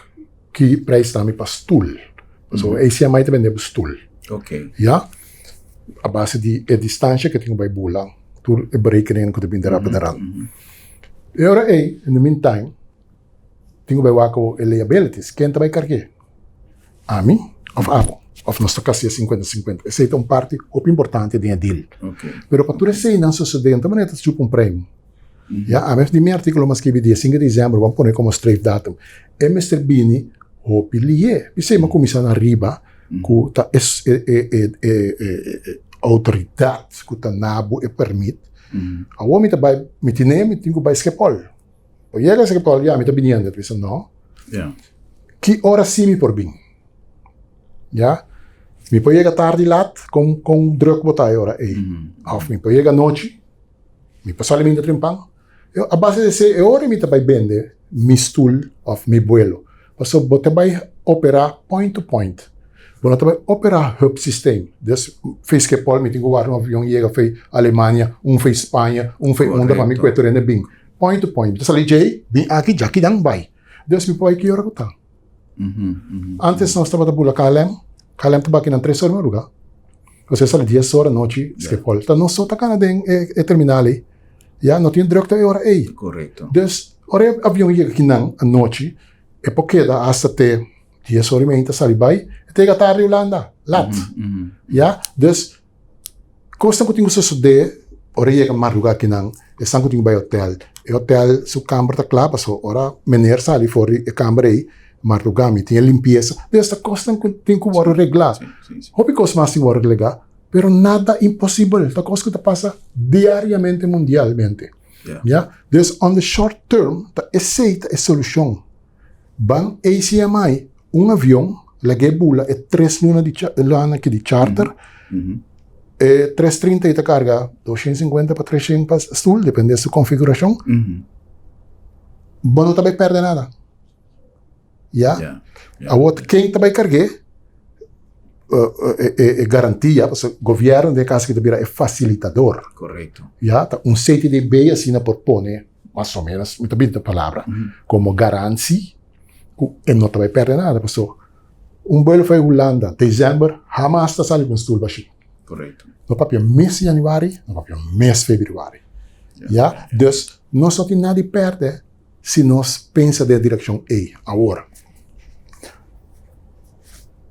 ki prijs ta mi pa stul. Pasobra ACMI ta bende bo stul. Ya, a base di e distansha ku e tin ku bai bula, tur e berekeningen ku ta bin derap derant. E ora ei, in the meantime, tin ku bai wak ku e liabilities, ken ta bai karg'é? Ami òf abo? Òf nos ta kasi e sinkuenta sinkuenta? Esei ta un parti hopi importante den e deal. Pero pa tur eseinan sosodé, no ta manera ta chupa un prèmi. Ya, ami di mi artíkulo mi a skibi dia sinku di disiember, bo a pone komo streefdatum. E mester bini hopi lihé. P'esei mi a kuminsá na riba ku ta e e outoridat ku ta na bo e pèrmit. Awor mi ta bai, mi tine mi tin ku bai Schiphol. Bo yega Schiphol, ya mi ta biniendo. Ta bisa no. Ki ora si mi por bin? Ya, mi por yega tardi lat, kon kon druk bo ta e ora ei? Òf mi por yega anochi, mi por sali minta trimpan. A base di esei e ora mi ta bai bende mi stul òf mi buelo. Pasobra bo ta bai operá point to point. Bo no ta bai operá hub systeem. Dus fei Schiphol mi tin ku warda un avion yega fei Alemania, un fei Spaña, un fei unda pa mi kue tur hende bin. Point to point. Mi ta sali djei, bin aki, djaki dan bai. Dus mi por bai ki ora ku ta. Antes nos tabata bula KLM, KLM ta baki nan tres ora madruga. Nos a sali dies ora anochi Schiphol. Ta nos so ta kana den e terminal ei. Ya, no tin drukte e ora ei. Korekto. Dus, ora e avion yega kinan anochi, e por keda hasta te dies ora i mei ta sali bai, e ta yega tardi Hulanda, lat. Ya, dus, kosnan ku tin ku sosodé ora e yega madruga kinan, esnan ku tin ku bai hotel, e hotel su kamber ta kla pasobra ora meneer sali for di e kamber ei, madruga mi tin e limpiesa. Dus ta kosnan ku tin ku wòrdu reglá. Hopi kos mas tin ku wòrdu reglá. Pero nada imposibel, ta kos ku ta pasa diariamente mundialmente. Ya, dus on the short term ta esei ta e solushon. Ban ACMI un avion, Lag'é bula e tres luna di lana aki di charter. E 330 ei ta karga 250 pa 300 pa stul, depende su konfigurashon. Bo no ta bai pèrdè nada. Ya? Awor ken ta bai karg'é? E garantia, pasobra gobièrnu den e kas aki ta bira e fasilitador. Ya? Ta un CTDB asina por pone. Mas o menos, mi ta binti palabra, como garantie cu e no ta bay perde nada, paso un buelo fai Hulanda, december, hamas ta sali cu un stoel bashi. Correcto. No papia mes januari, no papia mes februari. Ya? Dus, nos no tin nada di perde si nos pensa den e direccion ey, awor.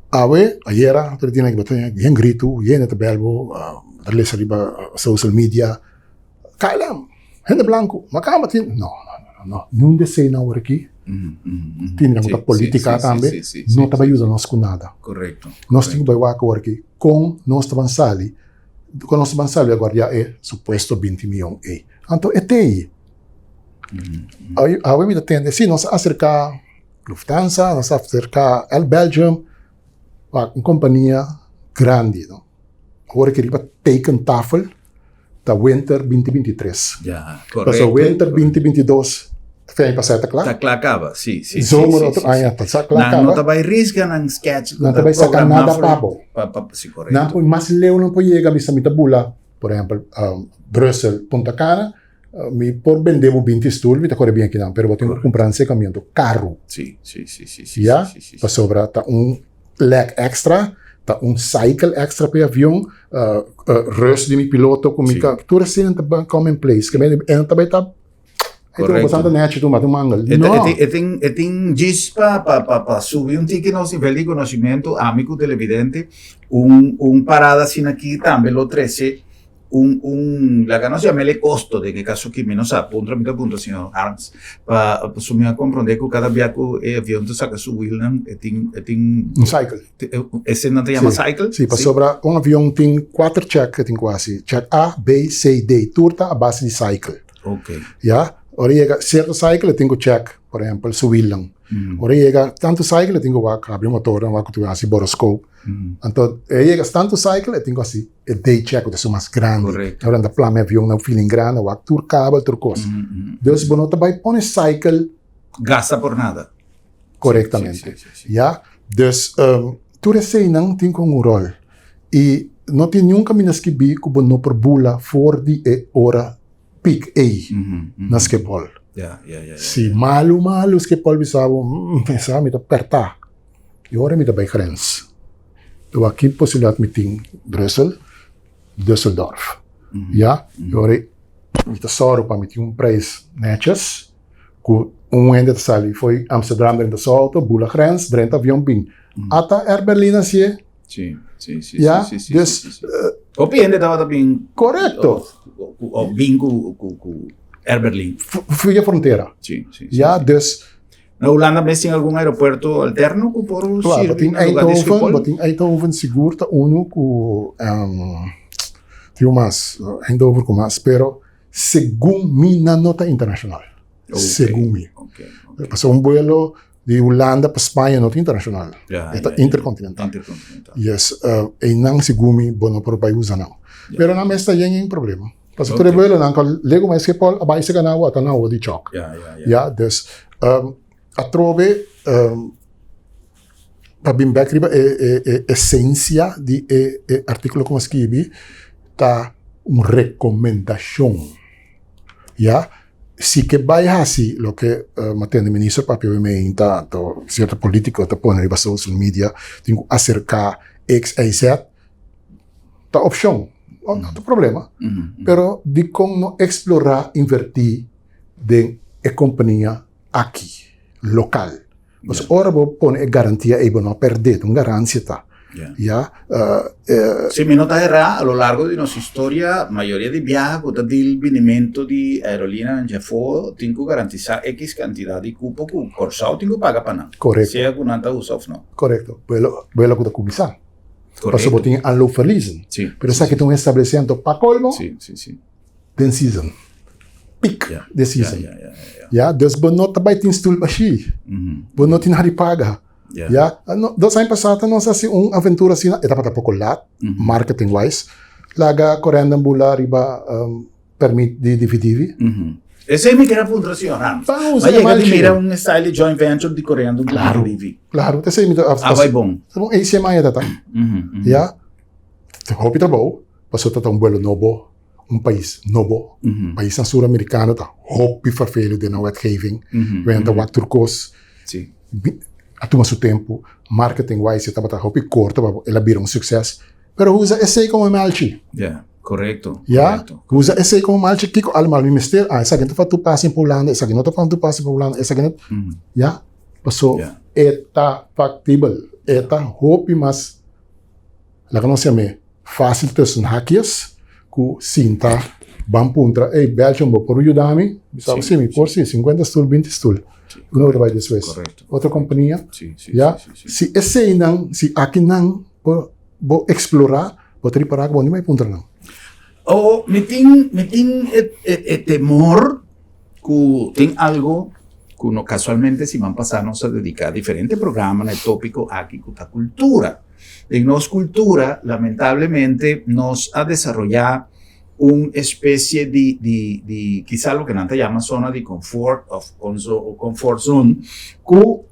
Awe, ayera, otro dia nan tin yen gritu, yen ta bel bo, ta lesa riba social media, KLM, Hende blanku, makamba tin, no, no, no, no, niun di esei nan awor aki, tin nan ku ta politika tambe, no ta bai yuda nos ku nada. Nos tin ku bai wak awor aki kon nos ta ban sali, kon nos ta ban sali aguardiá e supuesto 20 mion ei. Anto e te ei. Awe mi ta tende, si nos a aserká Lufthansa, nos a aserká Air Belgium, wak un kompania grandi, no. Awor aki riba tekentafel. Ta winter 2023. Ja, correcto. Paso winter 2022 fin aña pasá ta kla. Ta kla kaba, si, si. Zomer otro aña ta kla kaba. Nan no ta bai risga nan sketch. Nan ta bai saka nada pa bo. Pa, pa, si, correcto. Nan por mas leu nan por yega bisa mi ta bula, por ehempel, Brussel, Punta Cana, mi por bende bo 20 stoel, mi ta kore bien akinan, pero bo tin ku kumpra un sekamiento karu. Si, si, si, si, si. Ya, pasobra ta un leg extra, ta un cycle extra pa e avion, rust di mi piloto ku mi ka, tur esei ta ban come in place, ke men e no ta bai ta, e ta bastante nechi tur mata un mangel, no. E tin, e tin djis pa pa pa pa subi un tiki nos nivel di conocimento, ami ku televidente, un un parada asina aki tambe lo trece un un laga nos yam'el e kosto den e kaso aki mi no sa puntra mi ta puntra señor Harms pa pasobra mi a komprondé ku kada bia ku e avion ta saka su wielnan e tin e tin Un cycle. Ese nan ta yama cycle? Si, pasobra un avion tin kuater check e tin ku hasi, check A, B, C, D, tur ta a base di cycle. Ok. Ya, ora yega sierto cycle e tin ku check, por ehempel su wielnan. Ora yega tantu cycle e tin ku wak habri motornan wak ku tin hasi boroscope. Anto e yega tantu cycle e tin ku hasi e day check ku ta esun mas grandi. Correcto. Ora nan ta plama e avion na feeling grandi, wak tur kabel, tur kos. Dus bo no ta bai pone cycle. Gasta por nada. Correctamente. Ya, dus tur eseinan tin con un rol. Y no tin niun caminda skibi cu bo no por bula for di e ora piek ei na Schiphol. Si malu malu Schiphol bisa bo, sa mi ta perta. E ora mi ta bai grens. Te wak ki posibilidad mi tin Brussel, Düsseldorf. Ya, e ora mi ta sòru pa mi tin un prijs netjes. Ku un hende ta sali fo'i Amsterdam drenta su auto, bula grens, drenta avion bin. Ata Air Berlin hasié. Sí, sí, sí, Ya, sí, sí, dus, sí, sí. Hopi hende tabata bin Korekto. O bin ku ku ku Air Berlin. Via frontera. Sí, sí, sí, Ya, sí. dus Na Hulanda mes tin algun aeropuerto alterno ku por Claro, sirbi bo tin na lugar di Eindhoven, Schiphol? bo tin Eindhoven sigur ta unu ku tin un mas, Eindhoven ku mas, pero Segun mi nan no ta internacional. Segun mi. Pasobra un vuelo di Hulanda pa Spaña no ta internacional. E ta intercontinental. Yes. Einan segun mi bo no por bai usa nan. Pero nan mes ta yen yen problema. Pasobra tur e vuelonan ku lego mas Schiphol a bai sega nan awa ta nan awa di chòk. Ya, dus atrobe pa bin bek riba e esencia di e articulo cu mi a skibi ta un recomendacion, ya. Si ke bay haci loke mi a tende minister papia meinta anto cierto politico ta pone riba social media tin cu acerca x, y, z ta opcion, no ta problema, pero dicon no explora inverti den e compania aki local. Pues ora bo pone e garantia ei bo no a perdé, ta un garansia ta. Ya. Si mi no ta erá, a lo largo di nos historia, mayoria di biaha ku ta dil binimento di aerolinanan dje afó tin ku garantisá ekis kantidat di kupo ku Kòrsou tin ku paga pa nan. Korekto. Sea ku nan ta usa òf no. Korekto. Buelo, buelo ku ta kuminsá. Korekto. Pasobra bo tin e aanloopverliezen. Si. Pero esaki ta un establesiento pa kolmo. Si, si, si. Den season. Peak de season. Ya, dus bo no ta bai tin stoel bashí. Bo no tin nada di paga. Ya, no, dos aña pasá ta nos hasi un aventura asina, e tabata poko lat, marketing wise, laga Corendon bula riba permit di Divi Divi. Esei mi kere puntra señor Hans. Pa usa Ma yega di malchi. mira un style di joint venture di Corendon ku Claro. Divi Divi. Claro, esei mi ta A bai bon. Ta bon ACM aña ta ta. Ya, hopi trabou, pasobra ta ta un buelo nobo, un pais nobo. Paisnan suramerikano ta hopi fervelo den nan wetgeving. Wen ta wak tur kos. A tuma su tempu. Marketing wise e tabata hopi korto pa el a bira un sukses. Pero usa esei komo malchi. Ya, korekto. Ya, usa esei komo malchi. Kiko almal mi mester? Ah, esaki no ta pa pasa pa Hulanda, esaki no ta pa pasa pa Hulanda, esaki no. Ya, paso e ta faktibel. E ta hopi mas, laga nos yam'é, Fácil tussen hakjes ku sinta ban puntra, ey Belgium bo por yuda mi? Mi sa si mi por si, 50 stul, 20 stul. Uno ta bai despues. Otro kompania. Ya, si eseinan, si akinan bo bo eksplorá, bo ta ripará ku bo no bai puntra nan. O mi tin mi tin e e temor ku tin algo ku no kasualmente siman pasá nos a dediká diferente programa na e tópiko aki ku ta kultura. Den nos cultura, lamentablemente, nos a desaroyá un especie di, di, di quizá loke nan ta yama zona di confort of comfort zone, cu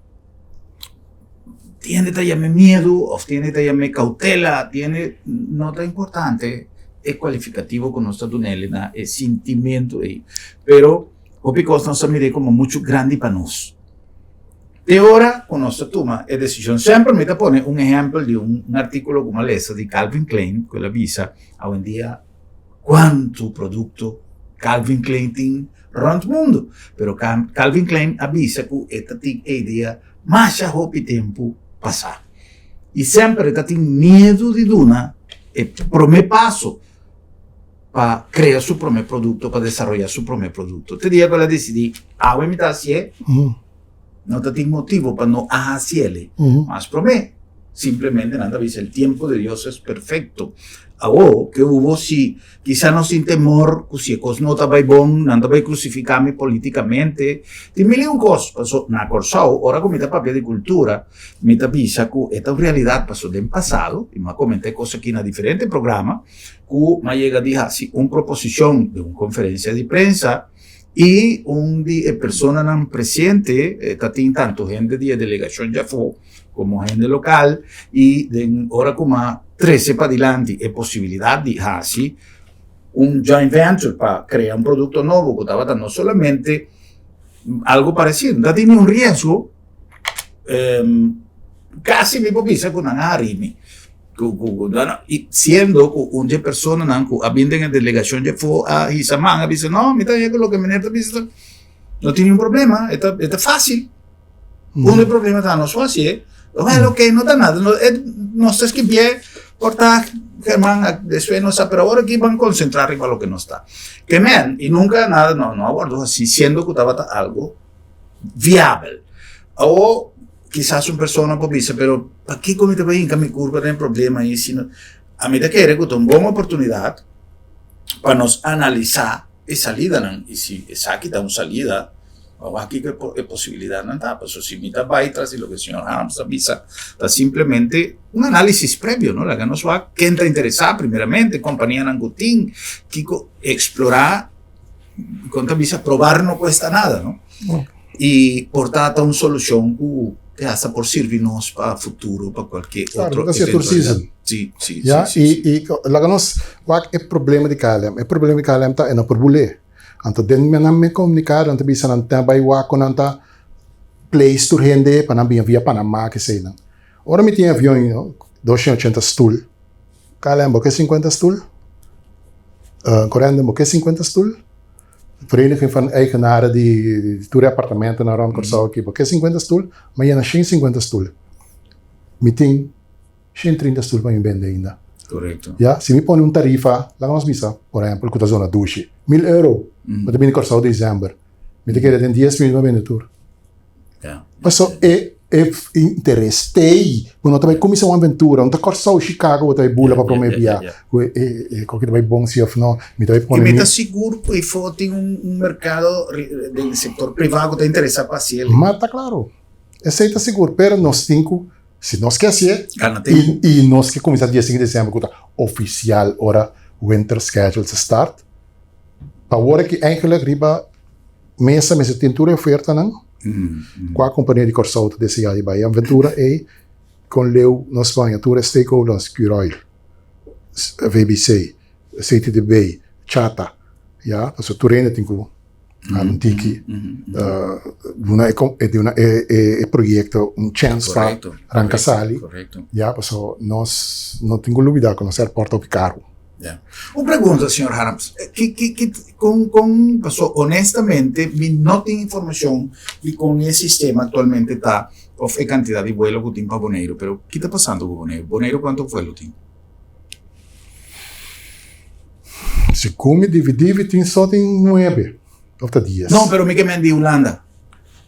tiende ta yam'e miedu of tiende ta yam'e cautela, tiende, no ta importante e cualificativo cu nos ta dun'el na e sintimento ei, pero hopi cos nos ta mir'é como mucho grandi pa nos. Te ora ku nos ta tuma e desishon. Semper mi ta pone un ehèmpel di un artíkulo ku mi a lesa di Calvin Klein ku el a bisa awendia kuantu produkto Calvin Klein tin rònt mundu. Pero Calvin Klein a bisa ku e ta tin e idea masha hopi tempu pasá. I semper e ta tin miedu di duna e promé paso pa krea su promé produkto, pa desaroyá su promé produkto. Te dia ku el a disidí, awe mi ta hasié. No ta tin motibo pa no a haciele. Mas prome, simplemente nan ta bisa el tiempo de Dios es perfecto. Awo, ke hubo si kisa nos tin temor ku si e kos no ta bai bon, nan ta bai krusifiká mi politikamente. Tin mil i un kos. Paso na Kòrsou, ora ku mi ta papia di kultura, mi ta bisa ku e ta un realidat paso den pasado, i mi a komentá e kos aki na diferente programa, ku mi a yega di hasi un proposishon den un konferensia di prensa, I un di e personanan presente ta tin tantu hende di e delegashon djafó komo hende lokal i den ora ku m'a trese padilanti e posibilidat di hasi un joint venture pa krea un produkto nobo ku tabata no solamente algu paresido, no ta tin niun riesgo, kasi mi por bisa ku nan a hari mi. Ku ku bueno y siendo ku un dje personanan ku a bin den e delegacion dje fo a hisa man a bisa no mi ta haña ku loke meneer ta bisa no tin ningún problema e ta e ta fácil. Un e problema ta nos fácil well ok no ta nada no e nos ta skibié por ta German a despues nos sa pero awor aki ban concentra riba loke nos ta ke men y nunca nada no no a wordo hasi siendo ku tabata algo viabel awor Kisas un persona por bisa, pero pakiko mi ta bai hinka mi kurpa den problema ei si no. Ami ta kere ku ta un bon oportunidat pa nos analisá e salidanan i si esaki ta un salida, a wak kiko e posibilidatnan ta. Pasobra si mi ta bai tras di loke señor Harms ta bisa, ta simplemente un análisis previo, no? Laga nos wak ken ta interesá primeramente, kompanianan ku tin, kiko eksplorá, kon ta bisa probar no kuesta nada, no? I por ta ta un solucion cu te hasta por sirbi nos pa futuro, pa cualkier Claro, otro porque tour eventualidad. season. Sí, sí, Ya, sí, sí, sí. i, i laga nos wak e problema di KLM. E problema di KLM ta e no por bul'é. Anto den nan me comunicado nan ta bisa nan ta bai wak cu nan ta place tur hende pa nan bin via Panama keseinan. Ora mi tin avion 280 stoel, KLM bo ke 50 stoel? Corendon bo ke 50 stoel? Vereniging van Eigenaren di tur e apartamentonan rond Kòrsou aki, bo ke 50 stul, mi a yena 150 stul. Mi tin 130 stul pa mi bende ainda. Korekto. Ya, si mi pone un tarifa, laga nos bisa, por ehempel, ku ta zona dushi, mil euro, bo ta bini Kòrsou desèmber, mi ta kere den dies minüt mi a bende tur. Paso e e interes t'ei, bo no ta bai kuminsá un aventura, no ta Kòrsou, Chicago bo ta bai bula pa promé bia, ku e e koke ta bai bon si òf no, mi ta bai pone I mi mi. ta sigur ku efo tin un merkado den sektor privá ku ta interesá pa hasi el. Ma ta klaro. Esei ta sigur, pero nos tin ku, si nos ke hasié, Gana tempu. i nos ke kuminsá dia sinku di desèmber ku ta ofisial ora winter schedule ta start, pa awor aki eigenlijk riba mesa mester tin tur e ofertanan kua kompania di Kòrsou ta deseá di bai e aventura ei kon leu nos baña tur e stakeholders, Curoil, VBC, CTDB, Chata, ya, pasobra tur hende tin ku hala un tiki duna e duna e proyekto un chèns pa ranka sali, ya, pasobra nos no tin ku lubida ku nos airport ta hopi karu. Un pregunta, señor Harms, ki ki ki kon kon pasobra honestamente mi no tin informashon di kon e sistema aktualmente ta òf e kantidat di vuelo ku tin pa Boneiru, pero ki ta pasando ku Boneiru? Boneiru kuantu vuelo tin? Si ku mi dividí mi tin so tin nuebe of ta dies. No, pero mi ke men di Hulanda.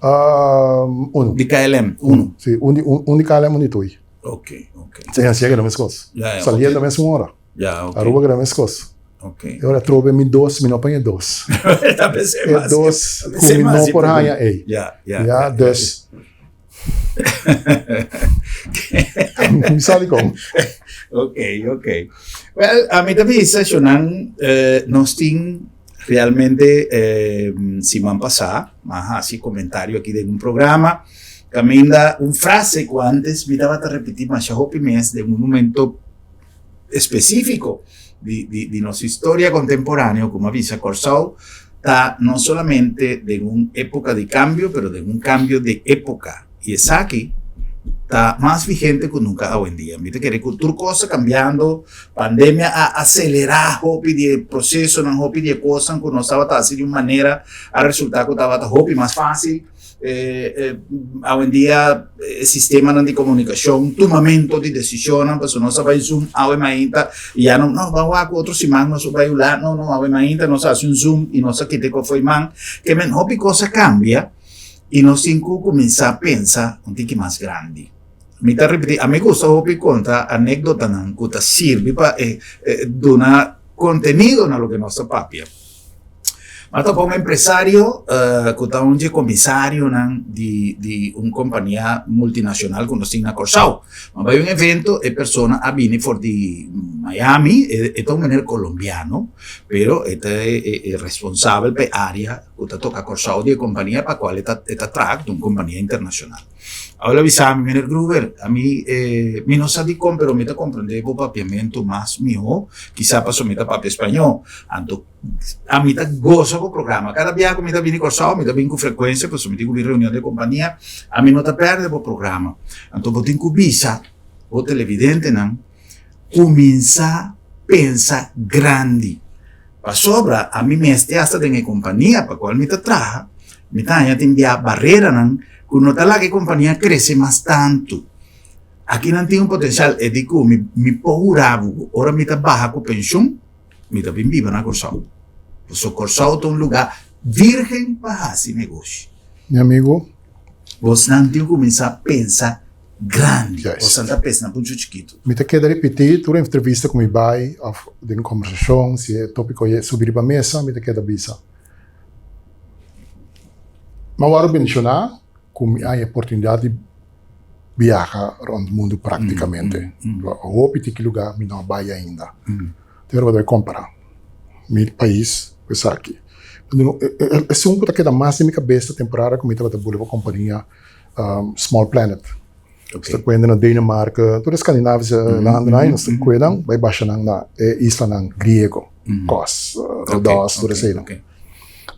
Unu. Di KLM, unu. Si, un di un di KLM, un di Tui. Ok, ok. Si, así keda meskos. Ya, ya, ok. Saliendo mes un ora. Ya, ok. Aruba keda meskos. Ok. E ora trobe mi dos, mi no paña dos. Ta pensé E mas. dos ku mi no por haña ei. Ya, ya. Ya, dus. Mi sa dikon. Ok, ok. Well, a mi ta bisa shonan eh, nos tin realmente eh, siman pasá, m'a hasi komentario aki den un programa, kaminda un frase ku antes mi tabata repetí masha hopi mes den un momento específico di, di, di nos historia contemporáneo, como a bisa Kòrsou ta no solamente den un época di cambio, pero den un cambio de época. Y esaki ta mas vigente ku nunca awendia. Mi ta kere ku tur kos ta cambiando, pandemia a acelera hopi di e procesonan, hopi di e kosnan ku nos tabata hasi di un manera a resulta ku tabata hopi mas fácil. Awendia e sistemanan di komunikashon, tumamentu di desishonnan, pasobra nos a bai zoom awe mainta i ya no, no, ban wak otro siman nos por bai ula, no, no, awe mainta nos a hasi un zoom i nos a kita e kos fo'i man. Ke men hopi kos a kambia i nos tin ku kuminsá pensa un tiki mas grandi. Mi ta ripití, ami gusta hopi konta anekdotanan ku ta sirbi pa duna kontenido na loke nos ta papia. Ma topa un empresario ku ta un dje komisarionan di di un kompania multinashonal ku nos tin na Kòrsou. Ma bai un evento e persona a bini for di Miami, e ta un meneer kolombiano, pero e ta e responsabel pa e área ku ta toka Kòrsou di e kompania pa kual e ta e ta traha ku ta un kompania internashonal. Awor el a bisa mi, Meneer Gruber, ami mi no sa dikon pero mi ta komprendé bo papiamentu mas mihó, kisa pasobra mi ta papia spañó. Anto Ami ta gosa ku programa. Kada bia ku mi ta bini Kòrsou, mi ta bini ku frekuensia pasobra mi tin ku bin reunion di kompania. Ami no ta pèrdè bo programa. Anto bo tin ku bisa bo televidentenan kuminsá pensa grandi. Pasobra ami mester asta den e kompania pa kual mi ta traha, mi ta haña tin bia bareranan ku no ta laga e kompania krese mas tantu. Aki nan tin un potensial, e di ku mi mi por hura bo ku ora mi ta baha ku penshun, Mi ta bin biba na Kòrsou. Pasobra Kòrsou ta un lugá vírgen pa hasi negoshi. Mi amigu. Bosnan tin kuminsá pensa grandi. Bosnan ta pensa na puncho chikitu. Mi ta keda ripití tur entrevista ku mi bai òf den kòmbersashon, si e tópiko e subi riba mesa, mi ta keda bisa. Mi a wòrdu bendishoná ku mi a haña oportunidat di biaha rond mundu praktikamente. Hopi tiki lugá mi no a bai ainda. Pero bo debe kompará mi pais ku esaki. Esun ku ta keda mas den mi kabes ta temporada ku mi tabata bula pa kompania Small Planet. Nos ta kuenda na Denemarke, tur e Skandinavische landennan ei nos ta kue nan bai basha nan na e islanan griego, Kos, Rodos, tur eseinan.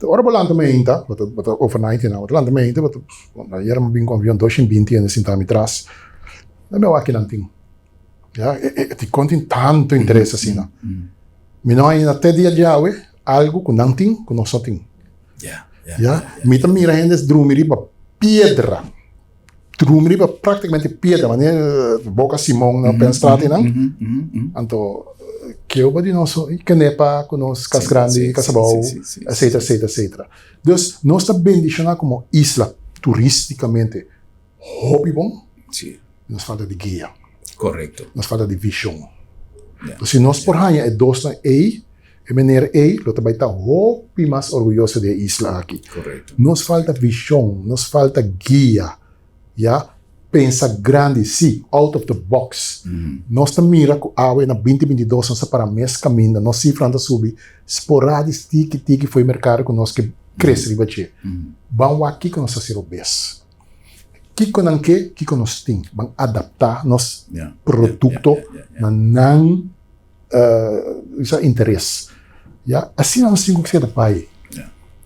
Ora bo lanta mainta, bo ta overnight einan, bo ta lanta mainta, bo ta Ayer mi bin ku avion 220 hende sinta mi tras. Na mi a wak kinan tin. Ya, e dikon tin tantu interes asina? Mi no haña te dia djawe algu ku nan tin ku nos no tin. Ya, mi ta mira hende drumi riba piedra. Drumi riba praktikamente piedra, manera Boka Simon na Penstraat einan. Anto keu di nos kenepa ku nos kas grandi, kas abou, etcetera, etcetera, etcetera. Dus nos ta bendishoná komo isla turístikamente hopi bon. Sí. Nos falta di guia. Korekto. Nos falta di vishon. Ja. Si nos por haña e dosnan ei, e manera ei lo ta bai ta hopi mas orguyoso di e isla aki. Korekto. Nos falta vishon, nos falta guia. Ya, pensa grandi, sí, out of the box. Nos ta mira ku awe na 2022 nos ta para mes kaminda, nos sifranan ta subi sporadis tiki tiki for e merkado ku nos ke krese riba dje. Ban wak kiko nos ta hasi robes. Kiko nan ke, kiko nos tin. Ban adaptá nos produkto na nan interes. Ya, asina nos tin ku keda bai.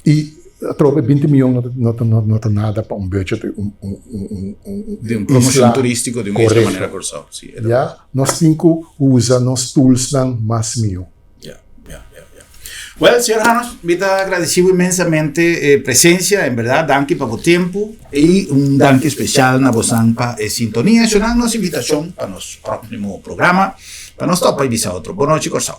I atrobe 20 miyon no ta no ta nada pa un budget di un un un un Di un promoshon turístiko di un isla manera Kòrsou. Si, e ta. Ya, nos tin ku usa nos toolsnan mas mihó. Ya, ya, ya, ya. Well, señor Hanos, mi ta agradeci bo inmensamente e presencia, en berdad, danki pa bo tempo y un danki especial na bosan pa e sintonia. Eshonan nos invitacion pa nos proximo programa, pa nos topa y bisa otro. Bon nochi, Corsou.